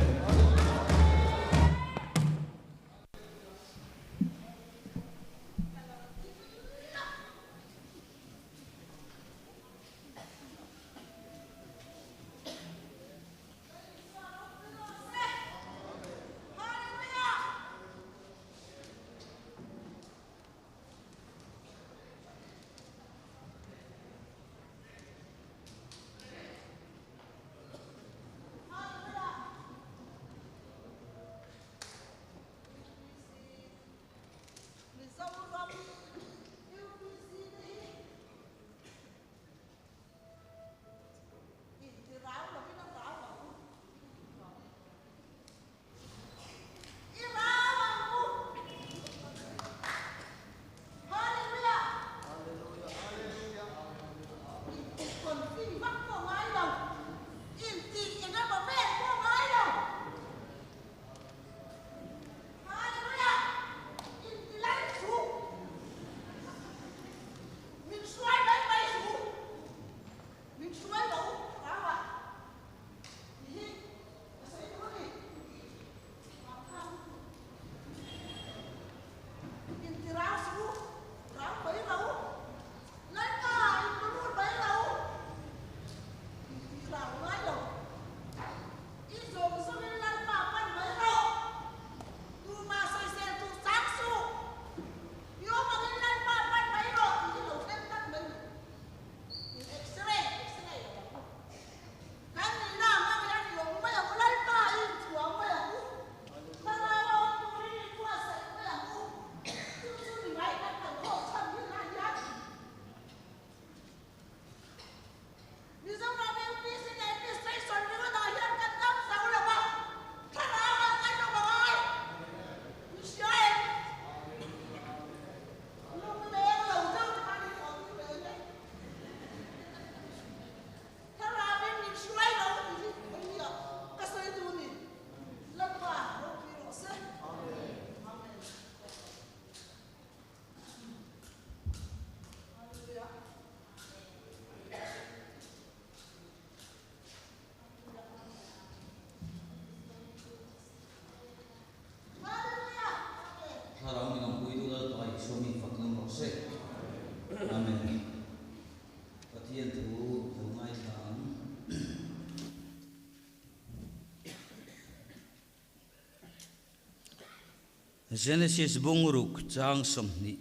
Genesis bungruk chang 20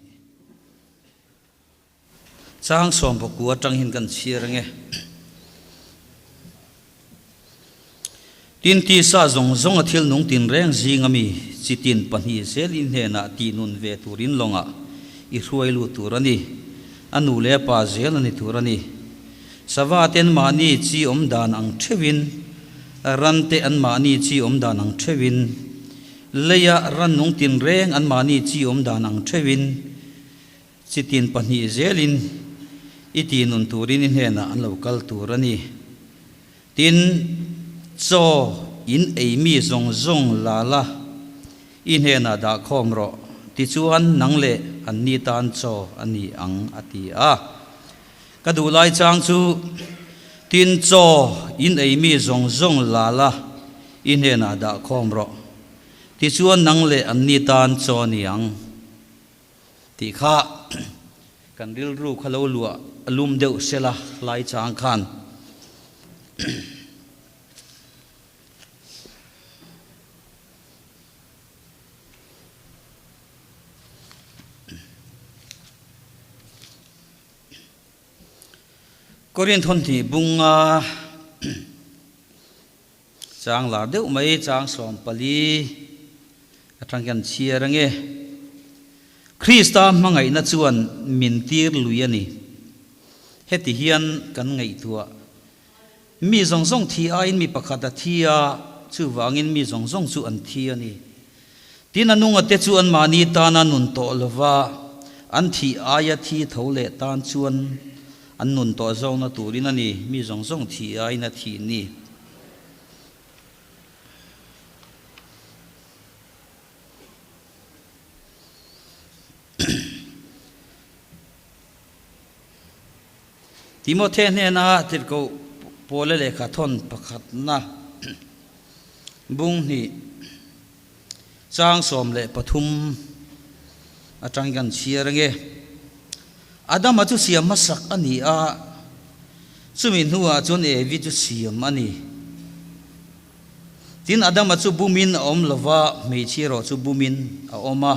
chang 19 atang hin kan chhiar ange. Tin tisa zawng zawng a thil nung tin reng zing ami chi tin pahnih zel in hnenah tih nun ve turin lawngah i hruai lut tur a ni. A nu leh a pa zel a ni tur a ni. Sava te an mahni chi awm dan ang theuhin, ran te an mahni chi awm dan ang theuhin, leia rannung tinreng an mahni chi awm dan ang theuhin, chi tin pahnih zelin i ti nun turin i hnenah an lo kal tur a ni. Tin, chaw in ei mi zawng zawng la la, i hnenah dah khawm rawh, tichuan nang leh anni tan chaw a ni ang, a ti a. Ka duh lai chang chu, Tin, chaw in ei mi zawng zawng la la, i hnenah dah khawm rawh, tichuan nang leh anni tan chaw a ni ang, tih kha kan rilru kha lo luah lum deuh sela lai chang khan. Korinth hawnh bunga chang lar deuh mai chang 14 atang hian chhiar ange. Krista hmangaihna chuan min tir lui a ni. Heti hian kan ngaihtuah. Mi zawng zawng thi aiin mi pakhat a thi a, chuvangin mi zawng zawng chu an thi a ni. Tin, a nungate chu anmahni tana nun tawh lova, an thih aia thi tho leh tan chuan an nun tawh zawkna turin a ni, mi zawng zawng thih aiin a thih ni. Timothe hnena tirhkoh Paula lehkha thawn pakhatna bung hnih chang 13 atang kan chhiar ange. Adama chu siam hmasak a ni a, chumi hnuah chuan Evi chu siam a ni. Tin, Adama chu bumin a awm lova, hmeichhia erawh chu bumin a awm a,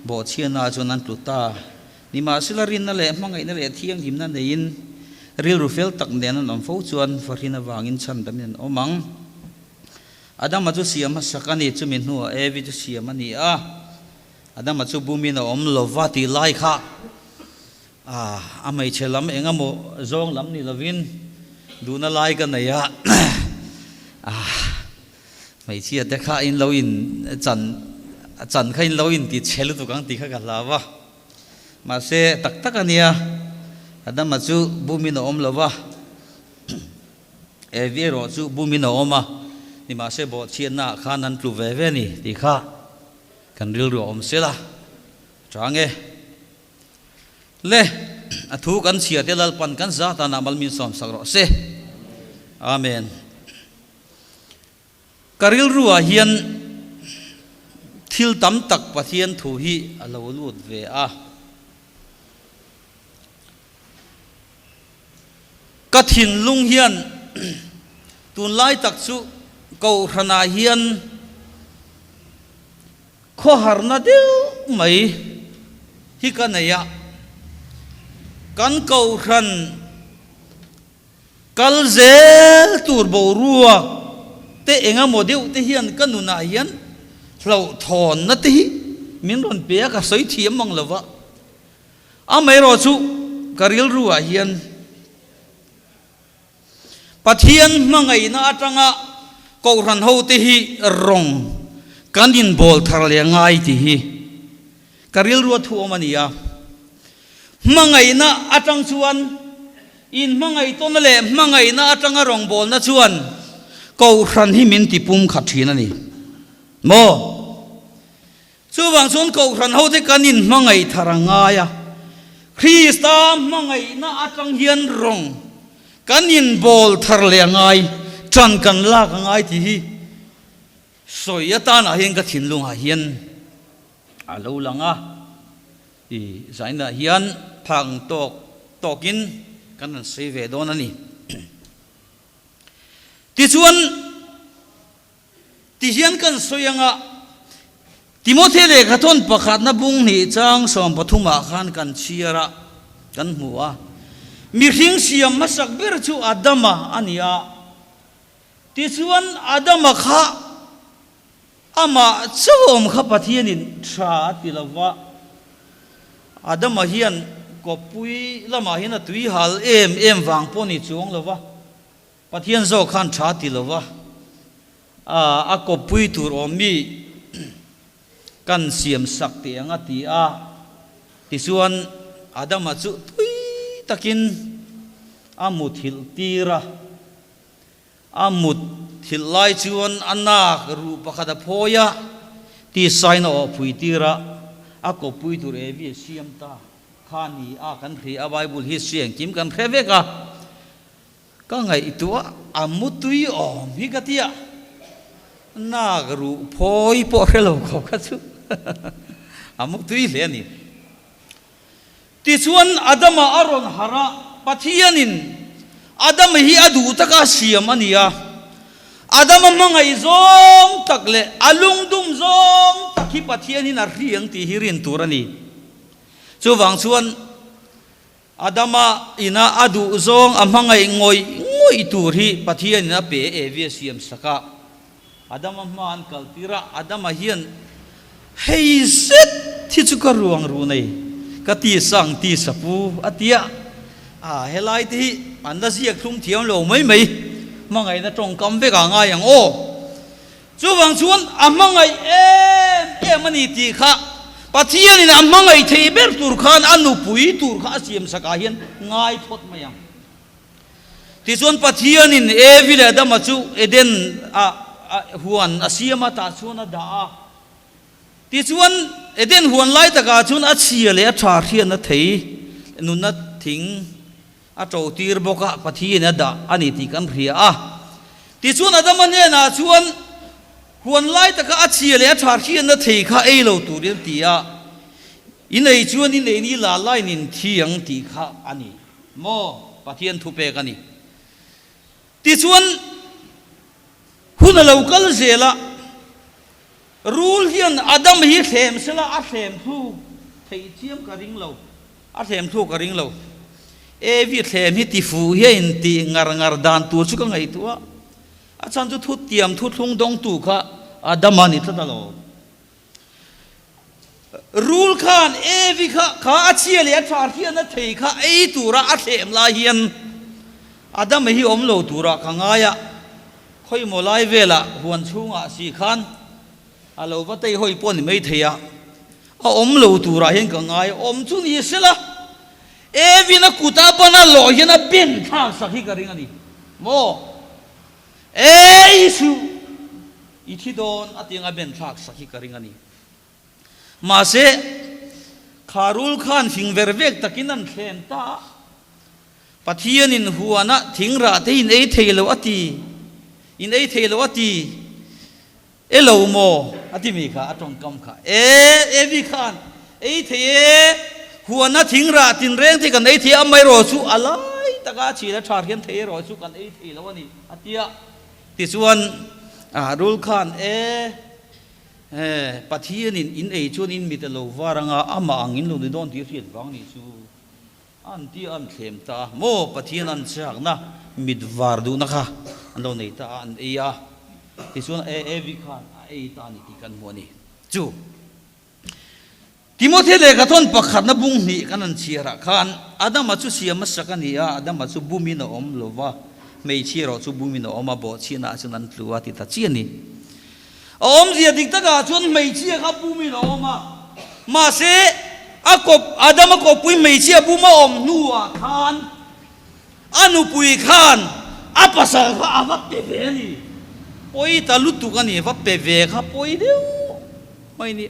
bawhchhiana chuan an tlu ta. Nimahsela rinna leh hmangaihna leh thianghlimna neiin rilru fel tak nen an awm fo chuan fahrin avangin chhandamin an awm ang. Adama chu siam hmasak a ni, chumi hnuah Evi chu siam a ni a. Adama chu bumin a awm lova tih lai kha a hmeichhe lam eng emaw zawng lam ni lovin duhna lai ka nei a, hmeichhia te kha in lo in chan chan kha in lo in ti chhe lutuk ang tih kha ka hlau a. Mahse, tak tak a nia, Adama chu bumin a awm lo va, Evi erawh chu bumin a awm a, nimahse bawhchhiatnaah khan an tlu ve ve a ni tih kha kan rilru a awm sela chang e. Le, a thu kan chhia te Lalpan kan za tanah mal min sawmsak rawh se. Amen. Ka rilruah hian thil tam tak Pathian thu hi a lo lut ve a. Ka thinlung hian tunlai tak chu Kohhranah hian khawharna deuh mai hi ka nei a. Kan Kohhran Kal zel tur boruak te eng emaw deuh te hian ka nunah hian hlauhthawnna te hi min rawn pe a, ka sawi thiam mang lo va. Amaherawh chu ka rilru ah hian Pathian hmangaihna atanga Kohhran ho te hi rawng kan inbawl thar leh ngai tih hi ka rilru a thu awm a ni a. Hmangaihna atang chuan inhmangaihtawnna leh hmangaihna atanga rawngbawlna chuan Kohhran hi min tipum khat thin a ni maw? Chuvang chuan Kohhran hote kan inhmangaih thar a ngai a, Krista hmangaihna atang hian rawng kan inbawl thar leh a ngai, tan kan lak a ngai tih hi sawi atanah hian ka thinlungah hian a lo lang a. I zainah hian phang tawk tawkin kan rawn sawi ve dawn a ni. Tichuan, tihian kan sawi anga, Timothy lehkhathawn pakhatna bung hnih chang 13 ah khan kan chhiar a, kan hmu a. Mihring siam hmasak ber chu Adama a ni a. Tichuan Adama kha amah chauh kha Pathianin tha a ti lo va. Adama hian kawppui lamah hian a tui hal em em vang pawh ni chuang lo va. Pathian zawk khan tha ti lo va, a kawppui tur awm mi kan siam sak teh ang a ti a. Tichuan Adama chu tui takin a muthilh tir a. A muthilh lai chuan a nak ruh pakhat a phawi a, tisain a awhpui tir a, a kawppui tur Evi a siam ta kha ni a kan hria a, Bible history engkim kan hre vek a. Ka ngaihtuah a mutui awm hi ka tia, nak ruh phawi pawh hre lo khawp kha chu a mutui hle a ni. Tichuan Adama a rawn harh a, Pathianin Adama hi a duh taka a siam a ni a, Adama hmangaih zawng tak leh a lungdum zawng tak hi Pathianin a hriang tih hi rin tur a ni. Chuvang chuan Adama ina a duh zawng a hmangaih ngawih ngawih tur hi Pathianin a pe Evi a siam sak a. Adama hma an kal tir a, Adama hian hei zet hi chu ka ruang ruh nei, ka ti sang ti sapu a ti a. A helai te hi an la ziak thlum thiam lo mai mai, hmangaihna tawngkam vek ah ngai ang aw. Chuvang chuan a hmangaih em em a ni tih kha Pathianin a hmangaih thei ber tur khan a nupui tur kha a siam sakah hian ngai phawt mai ang. Tichuan Pathianin Evi leh Adama chu Eden ah huan a siam a, tah chuan a dah a. Tichuan Eden huan lai takah chuan a chhia leh a tha hriatna thei nunna thing A to tir bawk a, Pathian a dah a ni tih kan hria a. Tichuan Adama hnenah chuan huan lai taka a chhia leh a tha hriatna thei kha ei lo turin a ti a, In ei chuan in ei ni la lain in thi ang tih kha a ni maw? Pathian thupek a ni. Tichuan hun a lo kal zel a, Rul hian Adam hi thlem sela a thlem thluk theih chiam ka ring lo, a thlem thluk ka ring lo. Evi thlem hi ti fuh hi a intih ngar ngar dan tur chu ka ngaihtuah a, a chhan chu thutiam thuthlung dawngtu kha Adam a ni tlat alawm. Rul khan Evi kha kha a chhia leh a tha hriatna thei kha ei tura a thlem lai hian Adam hi awm lo turah ka ngai a, Khawimaw lai velah huan chhungah si khan a lo va tei hawi pawh ni mai thei a, a awm lo turah hian ka ngai awm chu ni sela, Evin a kut a ban a lawh hian a ben thlak sak hi ka ring a ni maw? Ei suh, i thi dawn a tiang a ben thlak sak hi ka ring a ni. Mahse, kha rul khan fing ver vek takin an thlem ta a, Pathianin huana thing rah te in ei thei lo a ti, in ei thei lo a ti e lo maw? A ti mi kha, a tawngkam kha. E, Evi khan ei thei e, huana thing rah tinreng te kan ei thei a, amaherawh chu a lai taka a chhil a tha hian thei erawh chu kan ei thei lo a ni, a ti a. Tichuan, rul khan e, e, Pathianin in ei chuan in mit a lo var anga, amah ang in lo ni dawn tih a hriat vang ni chu. An ti an thlem ta a, maw Pathian an chakna mit var duhna kha an lo nei ta a, an ei a, tichuan Evi khan a ei ta a ni tih kan hmu a ni. Chu Timothy lehkhathawn pakhatna bung hnih kan han chhiarah khan Adama chu siam hmasak a ni a, Adama chu bumin a awm lo va, hmeichhia erawh chu bumin a awm a, bawhchhiahnaah chuan an tlu a ti ta chiah a ni. A awmzia dik takah chuan hmeichhia kha bumin a awm a, mahse a kawp Adama kawppui hmeichhia bum a awm hnuah khan a nupui khan a pasal kha a va pe ve a ni. Pawi ta lutuk a ni, va pe ve kha pawi deuh mai ni.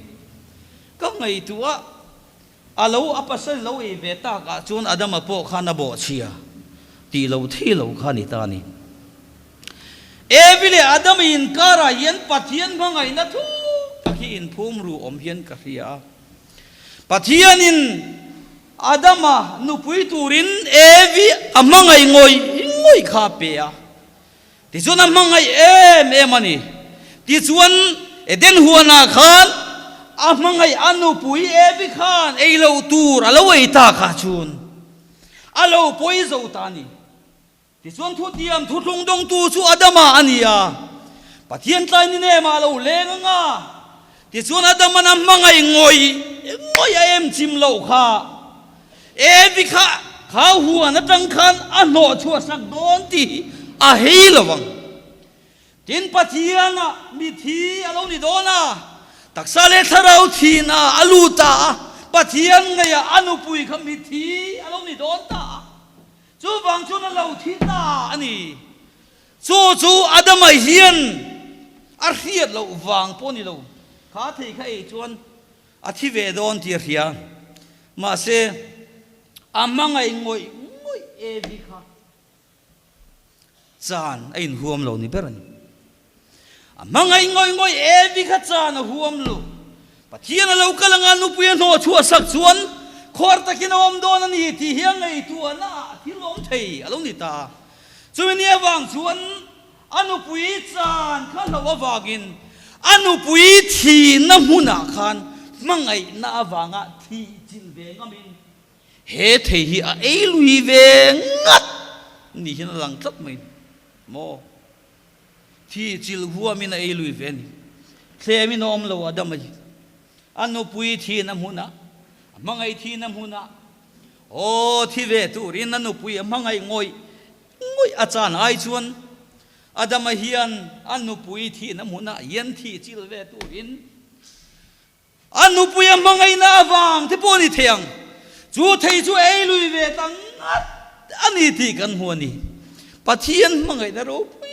Ka ngaihtuah a lo a pasal lo ei ve takah chuan Adama pawh khan a bawhchhia tih lo thei lo kha a ni ta a ni. Evi leh Adama inkarah hian Pathian hmangaihna thu tak hi inphum ru awm hian ka hria a. Pathianin Adama nupui turin Evi a hmangaih ngawih ngawih kha a pe a. Tichuan a hmangaih em em a ni. Tichuan Eden huanah khan. A hmangaih a nupui Evi khan ei loh tur a lo ei ta kha chun a lo pawi zo ta a ni. Tichuan thutiam thuthlung dawngtu chu Adama a ni a, Pathian tlai ni nemah a lo leng ang a. Tichuan Adaman a hmangaih ngawih ngawih a em chim loh kha Evi kha kha huan atang khan a hnawh chhuahsak dawn tih a hei lo ang. Tin, Pathianah mithi a lo ni dawn a, taksa leh thlarau thihna a lut ta a, Pathian ngeiah a nupui kha mithi a lo ni dawn ta a, chuvang chuan a lo thi ta a ni. Chu chu Adama hian a hriat loh vang pawh ni lo, kha thei kha ei chuan a thi ve dawn tih a hria. Mahse, a hmangaih ngawih ngawih Evi kha. Chan a inhuam lo ni ber a ni. A hmangaih ngawih ngawih Evi kha chan a huam lo. Pathian a lo kal anga nupui a hnawh chhuah sak chuan khuar takin a awm dawn a ni tih hi a ngaihtuahna ah thil awm thei a lo ni ta. Chumi ni avang chuan a nupui chan kha hlauh avangin a nupui thihna hmunah khan hmangaihna avanga thih chilh ve ngamin He thei hi a ei lui ve ngat ni hian a lang tlat mai maw? Thi chilh huamin a ei lui ve a ni. Thlemin a awm lo a dam a hi. A nupui thin a hmunah, a hmangaih thin a hmunah, aw thi ve turin a nupui a hmangaih ngawih ngawih a chan ai chuan Adama hian a nupui thin a hmunah hian thi chilh ve turin A nupui a hmangaihna avang te pawh a ni thei ang. Chu thei chu ei lui ve ta ngat a ni tih kan hmu a ni. Pathian hmangaihna ropui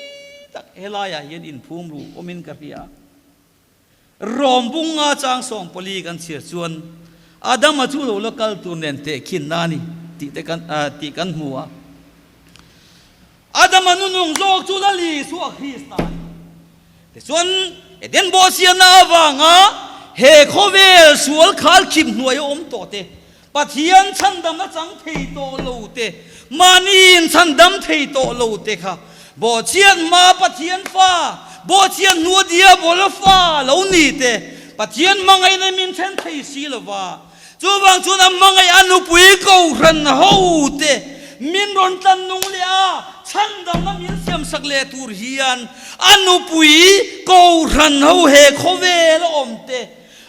tak helaiah hian inphum ru awmin ka hria. Rawm bunga chang sawmpali kan chhiar chuan Adama chu lo la kal tur nen tehkhinna a ni tih te kan tih kan hmu a. Adama nunung zawk chu Lal Isua Krista a ni. Tichuan, Eden bawhchhiatna avanga he khawvel sual khal khim hnuai a awm tawh te, Pathian chhandamna chang thei tawh lo te, mahni inchhandam thei tawh lo te kha bawhchhiat hma Pathian fa, bawhchhiat hnua diabola fa lo ni te, Pathian hmangaihna min then thei si lova, Chuvang chuan a hmangaih a nupui kohhran ho te min rawn tlan nung leh a, chhandamna min siamsak leh tur hian a nupui kohhran ho he khawvel a awm te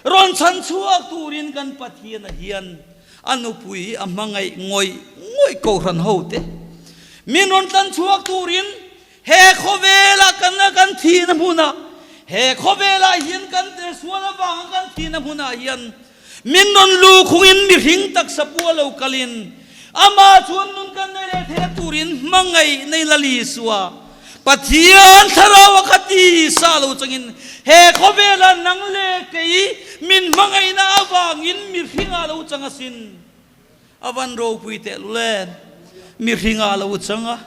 rawn chhan chhuak turin kan Pathiana hian a nupui a hmangaih ngawih ngawih kohhran ho te min rawn tlan chhuak turin he khawvela kan a kan thihna hmunah he khawvelah hian kan sual avanga kan thihna hmunah hian Min rawn lu khungin mihring taksa pu a lo kalin amah chuan nun kan nei leh theih a turin hmangaih nei la Isua Pathian thlarau a kha ti sa lo changin he khawvela nang leh kei min hmangaihna avangin mihring ah lo chang asin. A van ropui teh lule mihring ah lo chang a.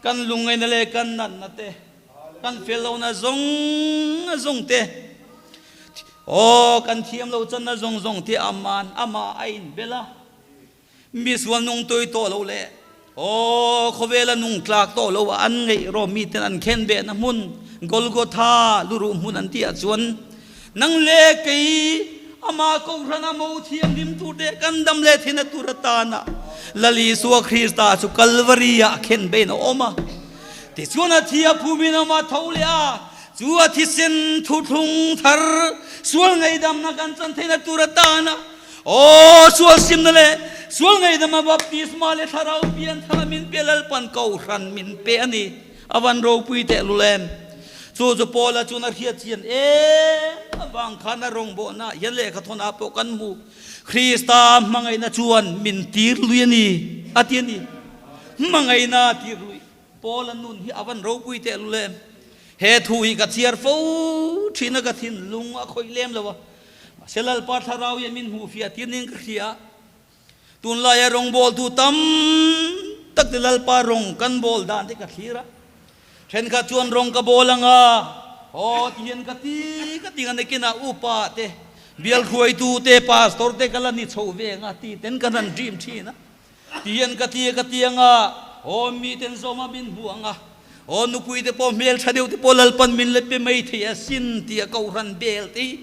Kan lungngaihna leh kan natna te, kan fel lohna zawng zawng te, aw kan thiam loh channa zawng zawng te aman amah a inbel a. Mi sual nung tui tawh lo leh aw khawvela nung tlak tawh lo a an ngeih rawh mi ten an khen behna hmun Golgotha luruh hmun an tih ah chuan nang leh kei amah Kohhran a mo thianghlim tur te kan dam leh theihna tur atana Lal Isua Krista chu Kalvari ah khen bein a awm a. Tichuan a thi a phumin amah tho leh a, chu a thisen thuthlung thar sual ngaihdamna kan chan theihna tur atana Aw, sual simna leh sual ngaihdama baptisma leh thlarau pian thara min pe Lalpan Kohhran min pe a ni. A van ropui teh lul em? Chu chu Paula chuan a hriat chian em avang khan a rawngbawhna hian lehkha thawnah pawh kan hmu. Krista hmangaihna chuan min tir lui a ni, a ti a ni. Hmangaihna a tir lui. Paula nun hi a van ropui teh lul em? He thu hi ka chhiar fo thin a, ka thinlung a khawih lem lo a. Mahse Lalpa thlarau hian min hmuh fiah tir ning ka hria. Tunlaia rawngbawltu tam tak te Lalpa rawng kan bawl dan te ka thlir a. Thenkhat chuan rawng ka bawl anga, aw ti hian ka ti ka ti nga nakinah upa te, bial hruaitu te, pastor te ka la ni chho ve anga ti ten ka han dream thin a. Ti hian ka ti ka ti anga, aw mi ten zawma min hmu anga, aw nupui te pawh hmeltha deuh te pawh Lalpan min la pe mai thei asin tia kohhran bel te hi.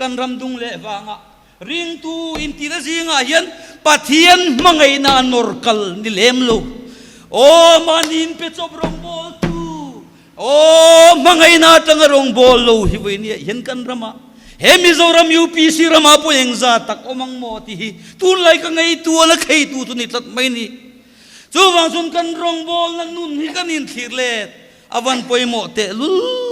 Kan ram dung leh vangah ringtu intihna zingah hian Pathian hmangaihna a nawr kal ni lem lo. Aw mahni inpe chawp rawngbawltu, aw hmangaihna atanga rawngbâwl lo hi vawi nia hian kan ramah he Mizoram UPC ramah pawh engzat tak awm ang maw tih hi tunlai ka ngaihtuah la kheitu chu ni tlat mai ni. Chuvang chuan kan rawngbawlna nun hi kan inthlir let a van pawimawh tehlul em.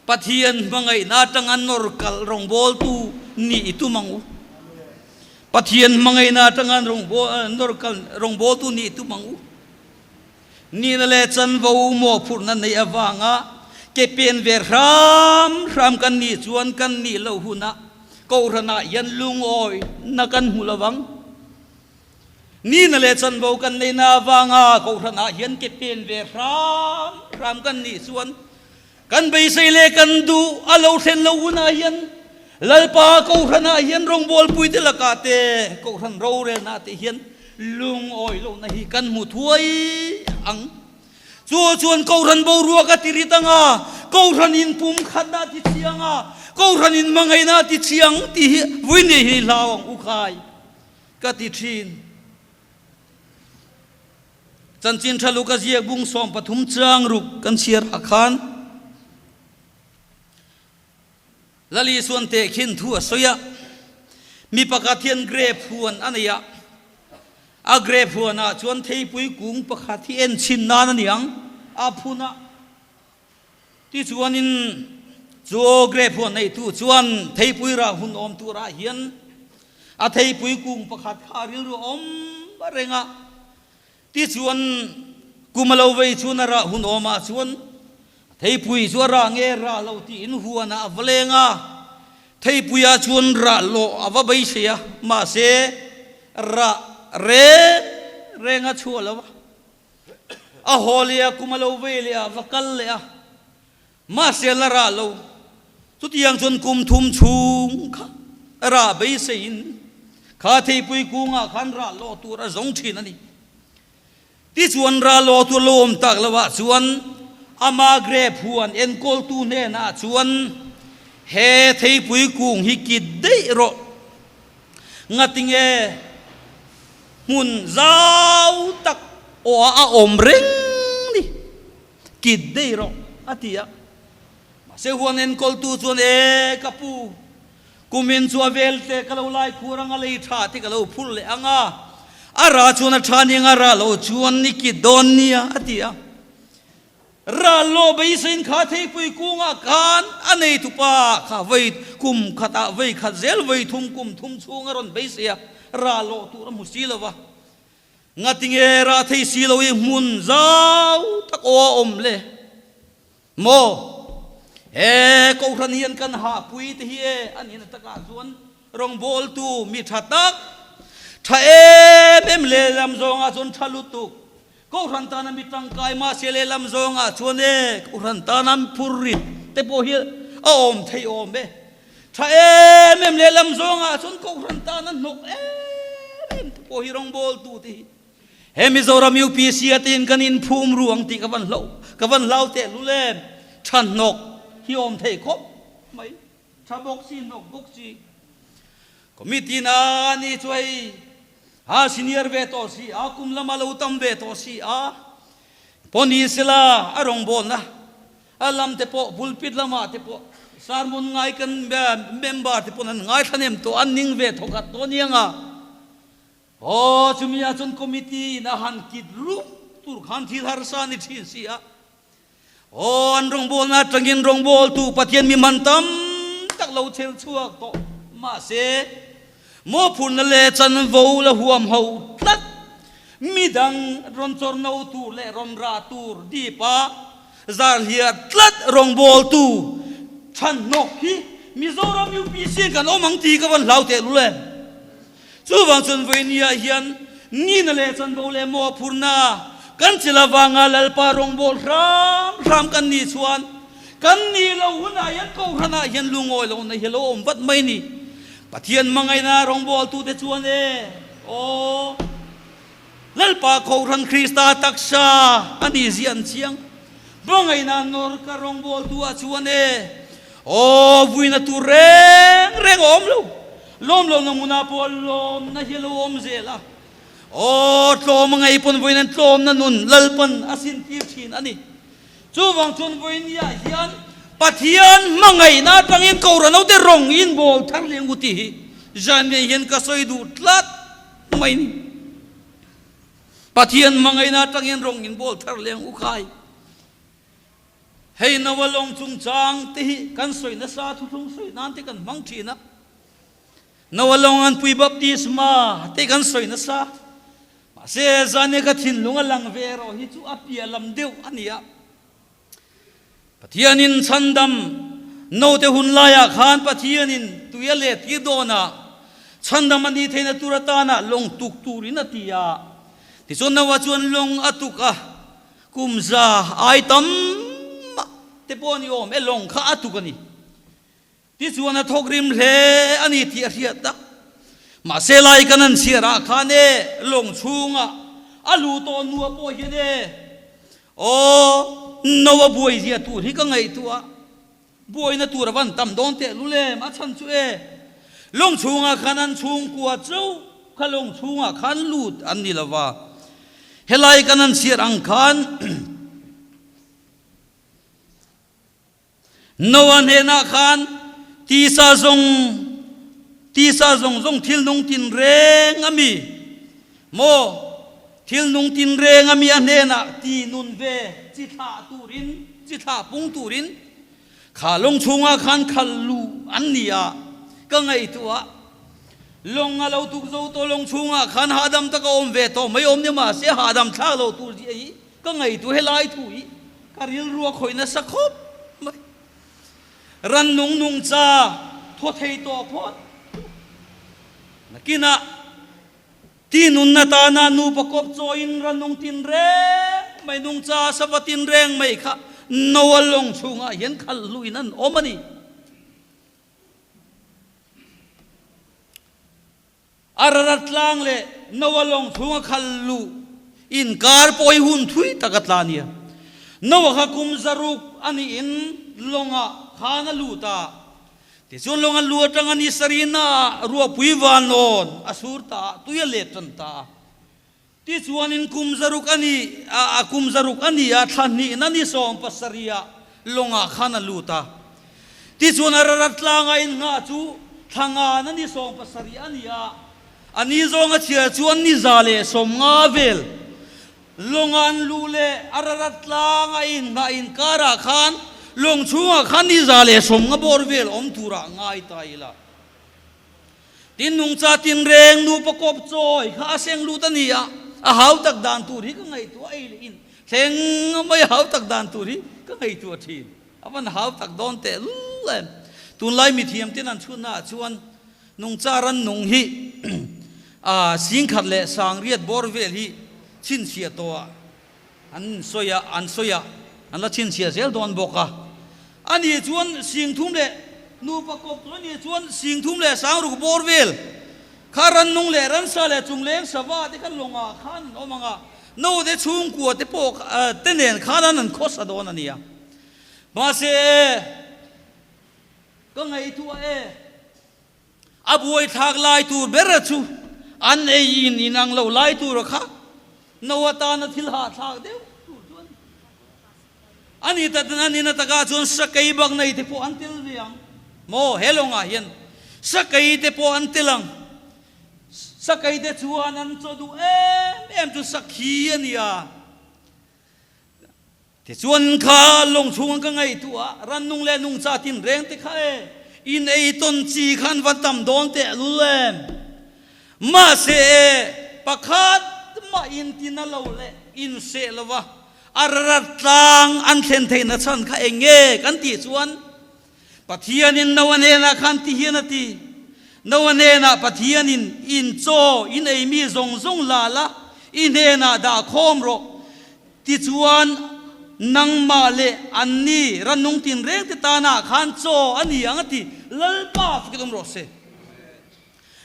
Pathian hmangaihna atanga nawr kalh rawngbawltu nih i tum ang u. Pathian hmangaihna atanga nawr kalh rawngbawltu nih i tum ang u. Nihna leh chanvo mawhphurhna neih avanga ke pen ve hram hram kan nih chuan kan nih loh hunah Kohhranah hian lungawina kan hmu lo vang. Nina leh chanvo kan neihna avanga Kohhranah hian ke pen ve hram hram kan nih chuan kan beisei leh kan duh a lo thlen lo hunah hian Lalpa Kohhranah hian rawngbawlpuite lakah te Kohhran rorelnaah te hian lungawi lohna hi kan hmu thuai ang. Chu chuan Kohhran boruak a ti rit ang a, Kohhran in pumkhatna a ti chiang a, Kohhran in hmangaihna a ti chiang tih hi vui ni hi hlau ang u khai. Ka ti thin. Chanchin tha Luka ziak bung 13 chang ruk kan chhiar ah khan Lali chuan tehkhin thu a sawi a, mi pakhat hian grape huan a nei a, a grape huan ah chuan theipui kung pakhat hi en chhin nan a ni ang, a phun a. Tichuanin chu grape huan neitu chuan theipui rah hun awm turah hian a theipui kung pakhat kha a rilru awm reng a. Tichuan kum a lo vei chuan a rah hun awmah chuan theipui chu a rah nge rah lo tiin huanah a va leng a. Theipuiah chuan rah lawh a va beisei a, mahse rah reng reng a chhuah lo a. A haw leh a, kum a lo vei leh a, va kal leh a, mahse la rah lo. Chutiang chuan kum thum chhung kha rah beiseiin kha theipui kungah khan rah lawh tur a zawng thin a ni. Tichuan rah lawh tur lo awm tak lovah chuan ama grape huan enkawltu hnenah chuan he theipui kung hi kit daih rawh. Ngatinge hmun zau tak awh a awm reng ni, kit daih rawh a ti a. Mahse huan enkawltu chuan e ka pu, kumin chu a vel te ka lo lai khur anga lei tha te ka lo phur leh ang a, a ra chuan a tha nia a ra lo chuan ni kit dawn nia a ti a. Ral law beiseiin kha theipui kungah khan a nei tupa kha vei kum khatah vei khat zel vei thum kum thum chhung a rawn beisei a, ral lawh tur a hmu si lo va. Ngatinge rah thei si lo i hmun zau tak aw a awm le maw? He Kohhran hian kan hahpui te hi e a nihna takah chuan rawngbawltu mi tha tak, tha em em lehlam zawngah chuan tha lutuk Kohhran tana mi tangkai mahse lehlam zawngah chuan e Kohhran tana mi phur rit te pawh hi a awm thei awm e. Tha em em lehlam zawngah chuan Kohhran tana hnawk em em te pawh hi rawngbawltu te hi he Mizoram UPC a tiin kan inphum ru ang tih ka van hlau ka van hlau tehlul em. Tha hnawk hi awm thei khawp mai. Tha bawk si hnawk bawk si. Committee na ni chu hei a senior ve tawh si a, kum lama lo tam ve tawh si a, pawh ni sela a rawngbawlna a lam te pawh pulpit lamah te pawh sermon ngai kan member te pawh an ngaithla nem tawh an ning ve thawkhat tawh aniang a. Aw chumi ah chuan committee in a han kit rup tur khan thil harsa ni thin si a. Aw an rawngbawlna atangin rawngbawltu Pathian mi man tam tak lo chel chhuak tawh mahse mawhphurhna leh chanvo la huam ho tlat midang rawn chawrno tur leh rawn rah tur dip a zar hliah tlat rawngbawltu chhanhnawk hi Mizoram UPC in kan awm ang tih ka van hlau tehlul em. Chuvang chuan vawinia hian nina leh chanvo leh mawhphurna kan chil avanga Lalpa rawngbâwl hram hram kan nih chuan kan nih lo hunah hian Kohhranah hian lungawi lohna hi a lo awm vat mai ni. Pathian hmangaihna rawngbâwltute chuan e, aw, Lalpa Kohhran Krista taksa a nih zia an chiang. Hmangaihna nawr ka rawngbawltu ah chuan e, aw vuina tur reng reng a awm lo. Lawm lohna hmunah pawh lawmna hi a lo awm zel a. Aw tlawm a ngei pawn vawiin an tlawmna nun Lalpan a sintir thin a ni. Chuvang chuan vawinia hian Pathian hmangaihna atangin Kohhran hote rawng in bawl thar leh ngu tih hi Zan-miah hian ka sawi duh tlat mai ni. Pathian hmangaihna atangin rawng in bawl thar leh ang u khai. Hei Noa lawng chungchang te hi kan sawi nasa thuthlung sawi nan te kan hmang thin a. Noa lawng an pui baptisma te kan sawi nasa. Mahse zan ka thinlung a lang ve erawh hi chu a piah lam deuh a ni a. Pathianin chhandam note hun laiah khan Pathianin tui a let tir dawn a, chhandam a nih theihna tur atana lawng tuk turin a ti a. Tichuan Noah chuan lawng a tuk a, kum za ai tam mah te pawh a ni awm e, lawng kha a tuk a ni. Tichuan a thawk rim hle a ni tih a hriat a. Mahse lai kan an chhiar ah khan e lawng chhungah a lu tawh nua pawh hian e aw no a buai zia tur hi ka ngaihtuah a, buaina tur a van tam dawn teh lul em a chhan chu e lawng chhungah khan an chhungkua chauh kha lawng chhungah khan lut an ni lova helai kan an chhiar ang khan Noah hnenah khan tisa zawng tisa zawng zawng thil nung tin reng a mi maw thil nung tin reng a mi a hnenah ti nun ve chi thlah turin chi thlah pung turin kha lawng chhungah khan khal luh an ni a ka ngaihtuah lawng a lo tuk zo tawh lawng chhungah khan hahdam taka awm ve tawh mai awm ni mahse hahdam thlak lo tur zia hi Ka ngaihtuah helai thu hi ka rilru a khawih nasa khawp mai. Rannung nungcha thaw thei tawh phawt nakinah ti nunna tana nupa kawp chawiin rannung tin reng mai nungcha sava tin reng mai kha Noa lawng chhungah hian khal hluin an awm a ni. Ararat tlang leh Noa lawng chhunga khal luh inkar pawh hi hun thui tak a tla nia. Noa kha kum zaruk a niin lawngah khan a lut a. Tichuan lawng a lu atanga ni sarihnaah ruahpui vanlawn a sur ta a, tui a let tan ta a. Tichuanin kum zaruk a ni a, kum zaruk a ni a, thla hnihna ni 17ah lawngah khan a lut a. Tichuan Ararat tlanga innghah chu thla ngana ni 70 a ni a, a ni zawnga chhiar chuan ni 150 vel lawnga an luh leh Ararat tlanga innghah inkarah khan lawng chhungah khan ni 150 bawr vel awm turah ngai ta ila. Tin nungcha tinreng nupa kawp chawi kha a seng lut a ni a, a hau tak dan tur hi ka ngaihtuah ei leh in thleng mai a hau tak dan tur hi ka ngaihtuah thin. A van hau tak dawn teh lul em. Tunlai mithiam ten an chhunna ah chuan nungcha rannung hi a singkhat leh sangriat bawr vel hi chhinchhiah tawh ah an sawi a, an sawi a, an la chhinchhiah zel dawn bawk a. A ni chuan singthum leh nupa kawp tur a ni chuan singthum leh sangruk bawr vel kha rannung leh ransa leh chungleng sava te kha lawngah khan an awm ang a, naute chhungkua te pawh te nen khan an an khawsa dawn a nia. Mahse ka ngaihtuah e. A buaithlak lai tur ber chu an ei in in ang lo lai tur a kha no atana thil hahthlak deuh tur chu a ni. A ni ta a ni na takah chuan sakei bak nei te pawh an tel ve ang maw he lawngah hian sakei te pawh an tel ang. Sakei te chuan an chaw duh em em chu sakhi a ni a. Tichuan kha lawng chhunga ka ngaihtuah rannung leh nungcha tinreng te kha e, in ei tawn chi kha an va tam dawn teh lul em. Mahse e, pakhat mah in ti na lo leh in seh lo va, Ararat tlang an thlen theihna chhan kha eng nge kan tih chuan Pathianin Noa hnenah khan ti hian a ti, Noa hnenah Pathianin in chaw in ei mi zawng zawng la la, i hnenah dah khawm rawh. Tichuan, nangmah leh anni rannung tinreng te tanah khan chaw a ni ang a ti, Lalpa fakin awm rawh se.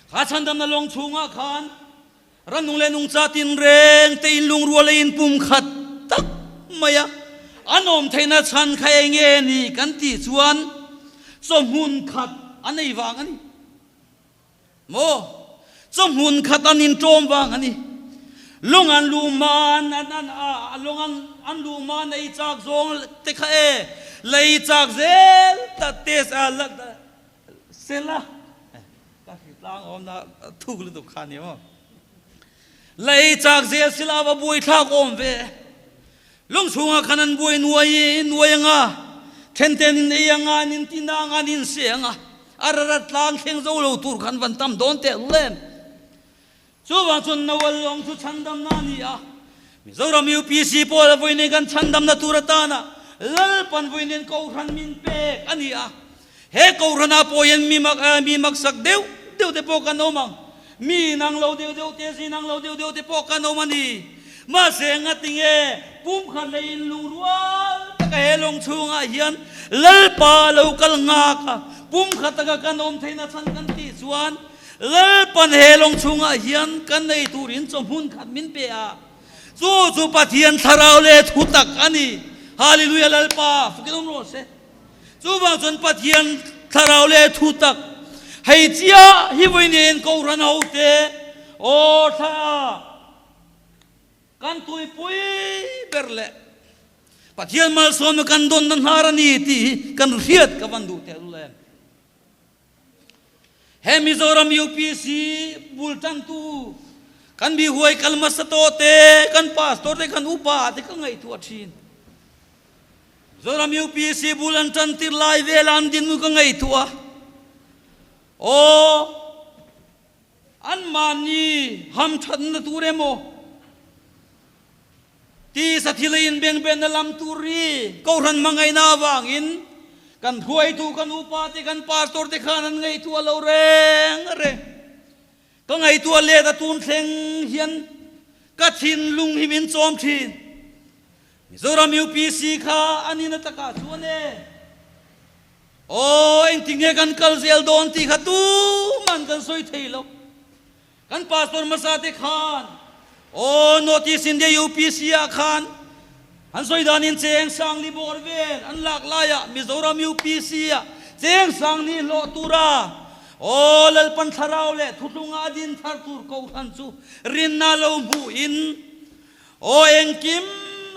Kha chhandamna lawng chhungah khan rannung leh nungcha tinreng te inlungrual leh inpumkhat tak mai a. An awm theihna chhan kha eng nge ni kan tih chuan chawhmun khat a nei vang a ni. Maw? Chawhmun khat an inṭawm vang a ni. Lung an luh hma an an a lung an an luh hma an ei chak zawng te kha e lei chak zel ta te a la sela ka hritlang awmna thuk lutuk kha a ni maw? Lei chak zel sila va buaithlak awm ve. Lung chhungah khan an buai nuai nuai anga, then te an in ei anga, an in ti na anga, an in se anga, a rarat tlang thleng zo lo tur khan van tam dawn teh lem. Chuvang chuan Noel lawng chu chhandamna a ni a, Mizoram UPC pawh la vawiin kan chhandamna tur atana Lalpan vawiin Kohhran min pek a ni a. He Kohhranah pawh hian mi mak mi maksak deuh deuh te pawh kan awm ang. Mi inang lo deuh deuh te, zinang lo deuh deuh te pawh kan awm a ni. Mahse, ngatinge pumkhat leh inlungrual taka he lawng chhungah hian Lalpa lo kal nghak a, pumkhat taka kan awm theihna chhan kan tih chuan Lalpan he lawng chhungah hian kan nei turin chawhmun khat min pe a. Chu chu Pathian thlarau leh thutak a ni. Hallelujah Lalpa, fukin awm rawh se. Chuvang chuan Pathian thlarau leh thu tak hei chiah hi vawi nen Kohhran hote aw thla kan tuipui ber leh Pathian malsawmna kan dawnna hnar a ni tih hi kan hriat ka van duh tehlul em. He Mizoram UPC bul tantu kan bihuai kal hmasa tawh te, kan pastor te, kan upa te ka ngaihtuah thin. Zoram UPC bul an tan tir lai vel an din nu ka ngaihtuah a. Aw, an mahni hamthatna tur emaw tisa thil a inbengbenna lam tur hi Kohhran hmangaihna avangin kan hruaitu kan upa te kan pastor te khan an ngaihtuah lo reng reng. Ka ngaihtuah let a tun thleng hian ka thinlung hi min chawm thin. Mizoram UPC kha a nihna takah chuan e, aw engtinge kan kal zel dawn tih kha tuman kan sawi thei lo. Kan pastor hmasa te khan aw North East India UPC ah khan an sawi danin cheng sang li bawr vel an lak laiah Mizoram UPC ah cheng sang ni hlawh tura aw Lalpan thlarau leh thutlunga a din thar tur kohhran chu rinna lo hmuhin Aw engkim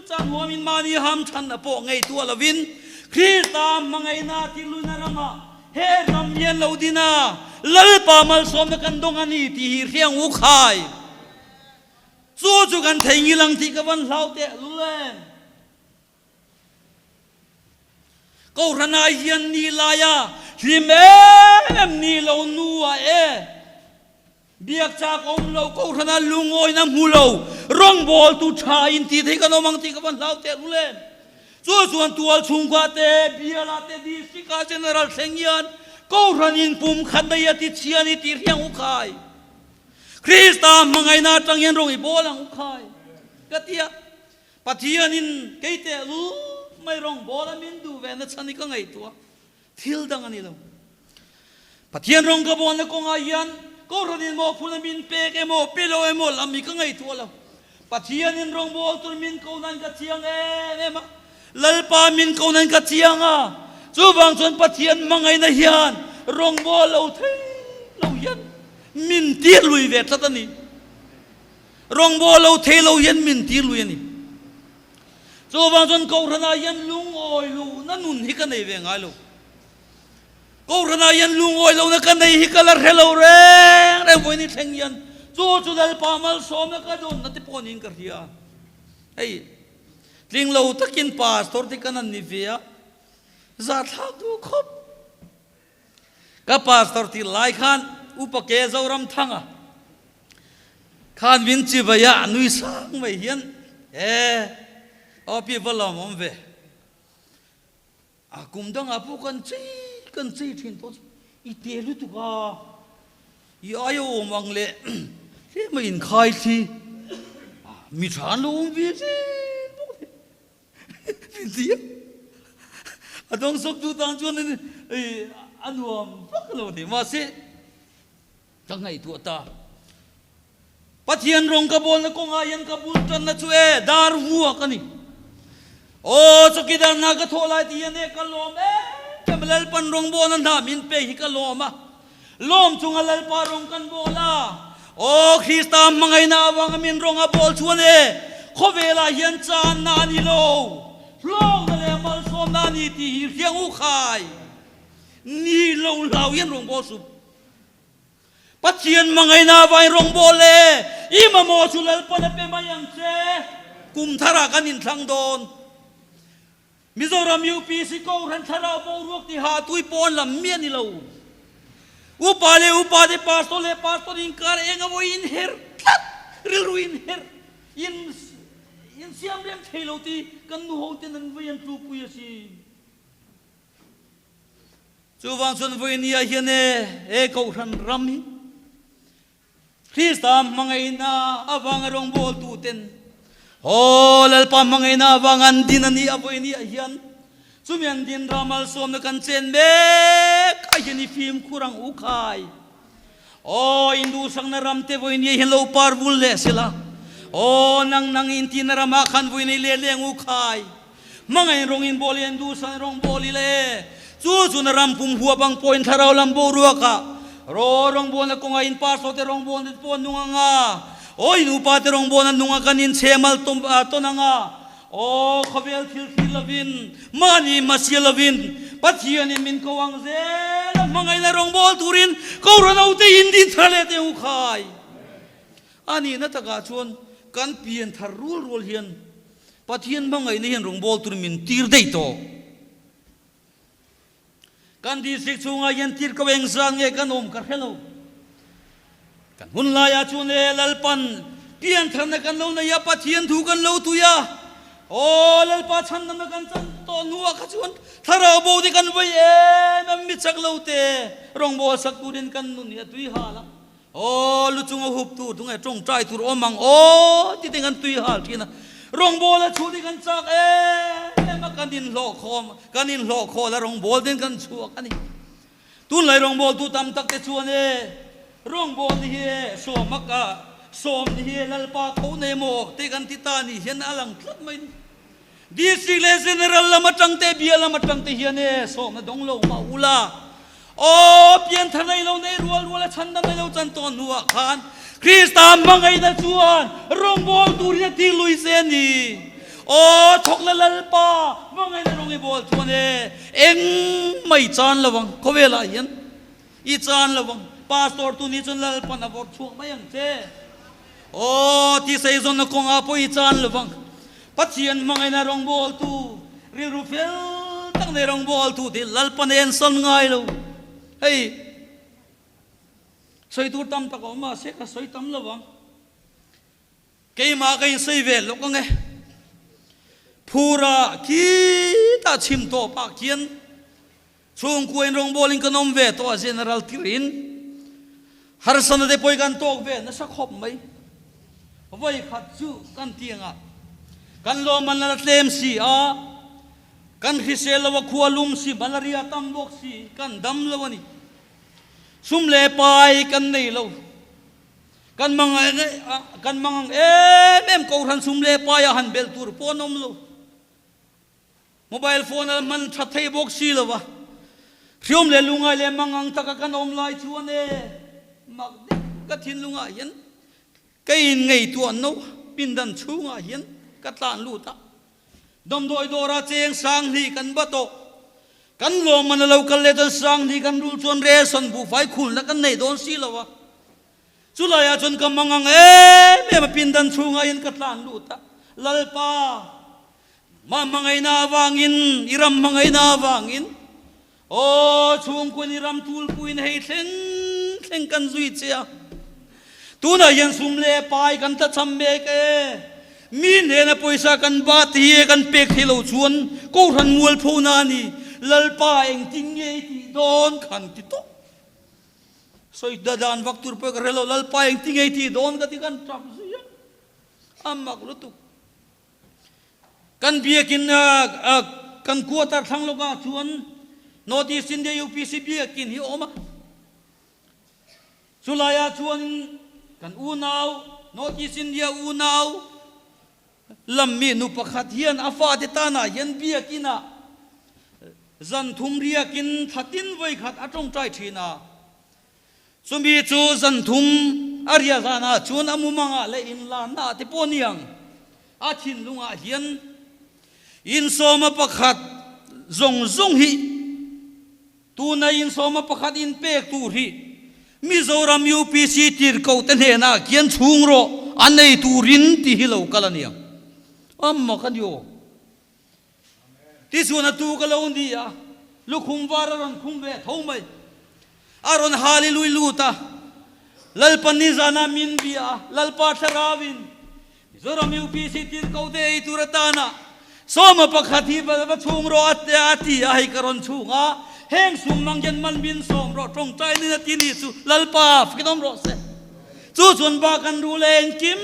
chan huamin mahni hamthan a pawh ngaihtuah lovin Krista hmangaihna thilluina ramah he ram hian lo din a, Lalpa malsawmna kan dawng a ni tih hi hriang u khai. Chu chu kan thei ngil ang tih ka van hlau teh lul em. Kohhranah hian ni laia hlim em em ni lo nuah e. Biak chak awm lo, Kohhrana lungawina hmu lo, rawngbawltu tha in tih theih kan awm ang tih ka van hlau teh rul em. Chu chuan tual chhungkua te, biala te, district ah general thleng hian Kohhran in pum khat nei a ti chhia ni tih hriang u khai. Krista hmangaihna atang hian rawng i bawl ang u khai. Ka ti a, Pathianin kei teh lul mai rawngbawl a min duh ve na chhan hi ka ngaihtuah. Thil dang a ni lo. Pathian rawng ka buanna kawngah hian Kohhranin mawhphurhna min pek emaw, pe lo emaw lam hi ka ngaihtuah lo. Pathianin rawngbawl tur min ko nan ka chiang em em a, Lalpa min ko nan ka chiang a, chuvang chuan Pathian hmangaihna hian rawngbawl lo thei lo hian min tir lui ve tlat a ni. Rawngbawl lo thei lo hian min tir lui a ni. Chuvang chuan Kohhranah hian lungawi lohna nun hi ka nei ve ngai lo. Kohhranah hian lungawi lohna ka nei hi ka la hre lo reng reng vawiin i thleng hian chu chu Lalpa malsawmna ka dawnna te pawh niin ka hria. Hei tling lo takin pastor te kan an ni ve a, zahthlak duh khawp. Ka pastor tir lai khan Upa Ke Zoramthanga khan min chibai a, a nui sang mai hian e aw pi va lawm awm ve. A kum dangah pawh kan chei kan chei thin tawh chu i te lutuk a, i aia awm ang leh hle mai inkhai thli mi tha an lo awm ve zel bawk nen. Min ti a, a dawng sawk tu tan chuan a nuam vak lo ni. Mahse, ka ngaihtuah ta. Pathian rawng ka bawlna kawngah hian ka bul tanna chu e, dar vuak a ni. Aw chawkidar hna ka thawh lai ti hian e ka lawm em em a, Lalpan rawngbawlna hna min pe hi ka lawm a, lawm chunga Lalpa rawng kan bawl a, aw Krista hmangaihna avanga min rawng a bawl chuan e khawvelah hian channa a ni lo, hlawkna leh malsawmna a ni tih hi hriang u khai ni lo hlau hian rawngbawl sup. Pathian hmangaihna avangin rawngbawl e, i mamawh chu Lalpan a pe mai ang che. Kum tharah kan inthlang dawn. Mizoram UPC Kohhran thlarau boruak tiha tui pawn lam mi a ni lo. Upa leh upa te pastor leh pastor inkar eng emaw inher tlat, rilru inher, in insiam rem thei lo tih kan nuho ten an vei an tlupui a si. Chuvang chuan vawinia hian e he Kohhran ram hi Krista hmangaihna avanga rawngbawltuten Aw Lalpa hmangaihna avanga an din a ni a vawinia hian chumi an din ram malsawmna kan chen mek ah hian i fimkhur ang u khai. Aw induhsakna ram te vawinia hian lo par vul leh sela. Aw nang nang intina ramah khan vawinei leh leng u khai. Hmangaih rawng in bawl i an duhsan rawng bawl i le. Chu chu na ram pum huap ang pawhin thlarau lam boruak ah raw rawngbawlna kawngah in pastor te rawngbawlna te pawh an nung ang a, aw in upa te rawngbawlna nung a kan in chhemal tawn ang a, aw khawvel thil thlir lovin mahni hmasial lovin Pathian in min ko ang zel a hmangaihna rawngbâwl turin Kohhran hote in din thar leh teh u khai. A nihna takah chuan kan pian thar rual rual hian Pathian hmangaihna hian rawngbâwl turin min tir daih tawh. Kan district chhungah hian tir ko eng zan nge kan awm ka hre lo. Kan hun laiah chuan e Lalpan pian tharna kan lo nei a, Pathian thu kan lo tui a, aw Lalpa chhandamna kan chan tawh hnuah kha chuan thlarau bo te kan vei em em mi chak lo te rawngbâwl sak turin kan nun hi a tui hal a. Aw, lu chunga hup tur tunge tawngtai tur awm ang aw ti te kan tui hal thin a, rawngbawl a chhut hi kan chak em em a, kan inhlawh khawm, kan inhlawh khawl a rawngbawl ten kan chhuak a ni. Tunlai rawngbawl tu tam tak te chuan e rawngbawl ni hi e sawm a ka sawm ni hi e Lalpa ko nei maw te kan ti ta ni hian a lang tlat mai ni. District leh General lam atang te bia lam atang te hian e sawmna dawng lo mah ula aw pianthar nei lo nei rual rual a chhandam nei lo chan tawh hnuah khan Krista hmangaihna chuan rawngbâwl turin a ti lui che a ni. Aw thawk la Lalpa hmangaihna rawng i bawl chuan e eng mai chan lo ang khawvelah hian i chan lo ang Pastor tu ni chuan Lalpan a vawrh chhuak mai ang che. Aw tiseizawnna kawngah pawh i chan lo ang. Pathian hmangaihna rawngbawltu, rilru fel tak nei rawngbawltu tih Lalpa nen sawn ngai lo. Hei, sawi tur tam tak a awm a, se ka sawi tam lo ang. Keimah ka insawi ve lawk ang e. Phura khitah chhim tawpah khian chhungkua in rawngbawlin kan awm ve tawh a, General Tirin harsana te pawh kan tawk ve nasa khawp mai. Vawi khat chu kan tiangah kan lawmman la tlem si a, kan hrisel lo a, khua lum si, malaria tam bawk si, kan dam lo a ni. Sum leh pai kan nei lo. Kan mang kan mang ang em em Kohhran sum leh paiah han belh tur pawh an awm lo. Mobile phone a hman tha thei bawk si lo va, hriawm leh lungai leh mangang taka kan awm lai chuan e mak deuh ka thinlungah hian ka inngaihtuah no pindan chhungah hian ka tlan lut a, damdawi dawra cheng sang hnih kan va tawh, kan lawmman a lo kal leh chuan sang hnih kan rul chuan ration buhfai khulna kan nei dawn si lo a, chulaiah chuan ka mangang em em a pindan chhungah hian ka tlan lut a, Lalpa. Mah hmangaihna avangin, i ram hmangaihna avangin, aw chhungkuain i ram tulpuiin hei thleng thleng kan zui che a. Tunah hian sum leh pai kan tlachham mek e. Mi hnena pawisa kan bat hi kan pek thei lo chuan Kohhran mualphona a ni. Lalpa engtin nge i tih dawn khan ti tawp. Sawi dan vak tur pawh ka hre lo, Lalpa engtin nge i tih dawn ka ti kan tap zui a. A mak lutuk. Kan biakin kan quarter thlang lawkah chuan North East India UPC biakin hi a awm a. Chulaiah chuan kan unau North East India unau Lam mi nu pakhat hian a fate tanah hian biakin ah zan thum riakin thla tin vawi khat a tawngtai thin a. Chumi chu zan thum a ria zanah chuan a mumangah leh inlannaah te pawh niang a thinlungah hian insawma pakhat zawng zawng hi tuna insawma pakhat inpek tur hi Mizoram UPC tirhkoh te hnenah khian chhung rawh a nei turin ti hi lo kal a niang. Amma ka ni aw. Tichuan a tu ka lo ni a, lukhum var a rawn khum ve tho mai. A rawn Hallelui lut a, Lalpa nizana min bia a, Lalpa thlarauin Mizoram UPC tirhkoh te ei tur atana sawma pakhat hi va chhung rawh a a ti a, hei ka rawn chhung a, heng sum mang hian man min sawm rawh tawngtai nin a ti ni chu Lalpa fakin awm rawh se. Chu chuan ba kan ru leh engkim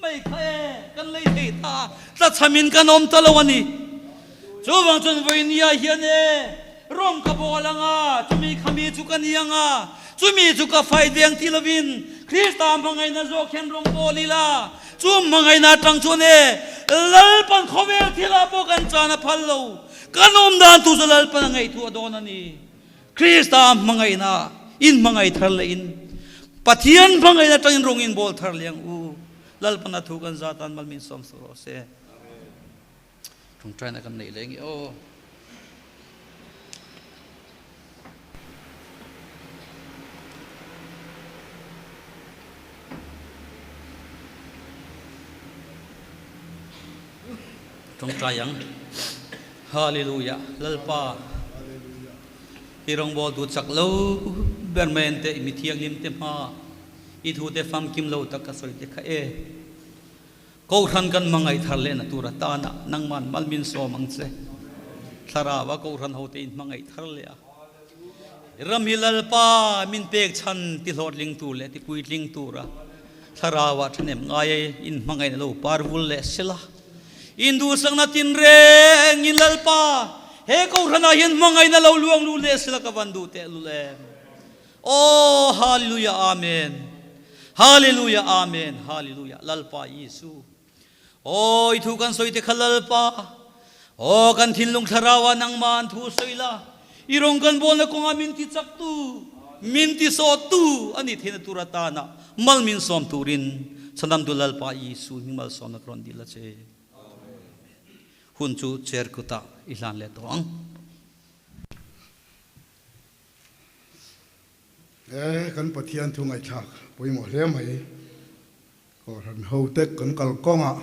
Mai kha e, kan lei thei ta a, tlachhamin kan awm ta lo a ni. Chuvang chuan vawinia hian e, rawng ka bawl ang a, chumi khami chu ka ni ang a, chumi chu ka fai deng ti lovin Krista hmangaihna zawk hian rawng bawl ila, chu hmangaihna atang chuan e, Lalpan khawvel thilah pawh kan chan a phal lo, kan awm dan tu chu Lalpan a ngaihtuah dawn a ni. Krista hmangaihna in hmangaih thar leh in Pathian hmangaihna atangin rawng in bawl thar leh ang u. Lalpan a thu kan za tan mal min sawm suh rawh se. Tawngtaina kan neih leh nge aw. Tawngtai ang. Hallelujah. Lalpa. I rawngbawl tu chak lo ber mai an te i mi thianghlim te hma i thu te famkim lo tak ka sawi te kha e. Kohhran kan hmangaih thar lehna tur atana nangman mal min sawm ang che. Thlarau a kohhran ho te in hmangaih thar leh a. Ram hi Lalpa min pek chhan ti hlawhtling tur leh ti puitling tura thlarau ah thahnem ngai e in hmangaihna lo par vul leh sela. In duhsakna tinreng in Lalpa he kohhran ah hian hmangaihna lo luang lu leh sela ka van duh tehlul em. Aw Hallelujah Amen Hallelujah Amen Hallelujah Lalpa Isu Aw i thu kan sawi te kha Lalpa Aw kan thinlung thlarau ah nangmah an thu sawi la i rawng kan bawlna kawngah min ti chak tu min ti sawt tu ani theihna tur atana mal min sawm turin Chhandamtu Lalpa Isu hming malsawmna ka rawn dil a che. Hun chu chair kutah i hlan leh tawh ang. E, kan Pathian thu ngaihthlak pawimawh hle mai. Kohhran ho te kan kal kawngah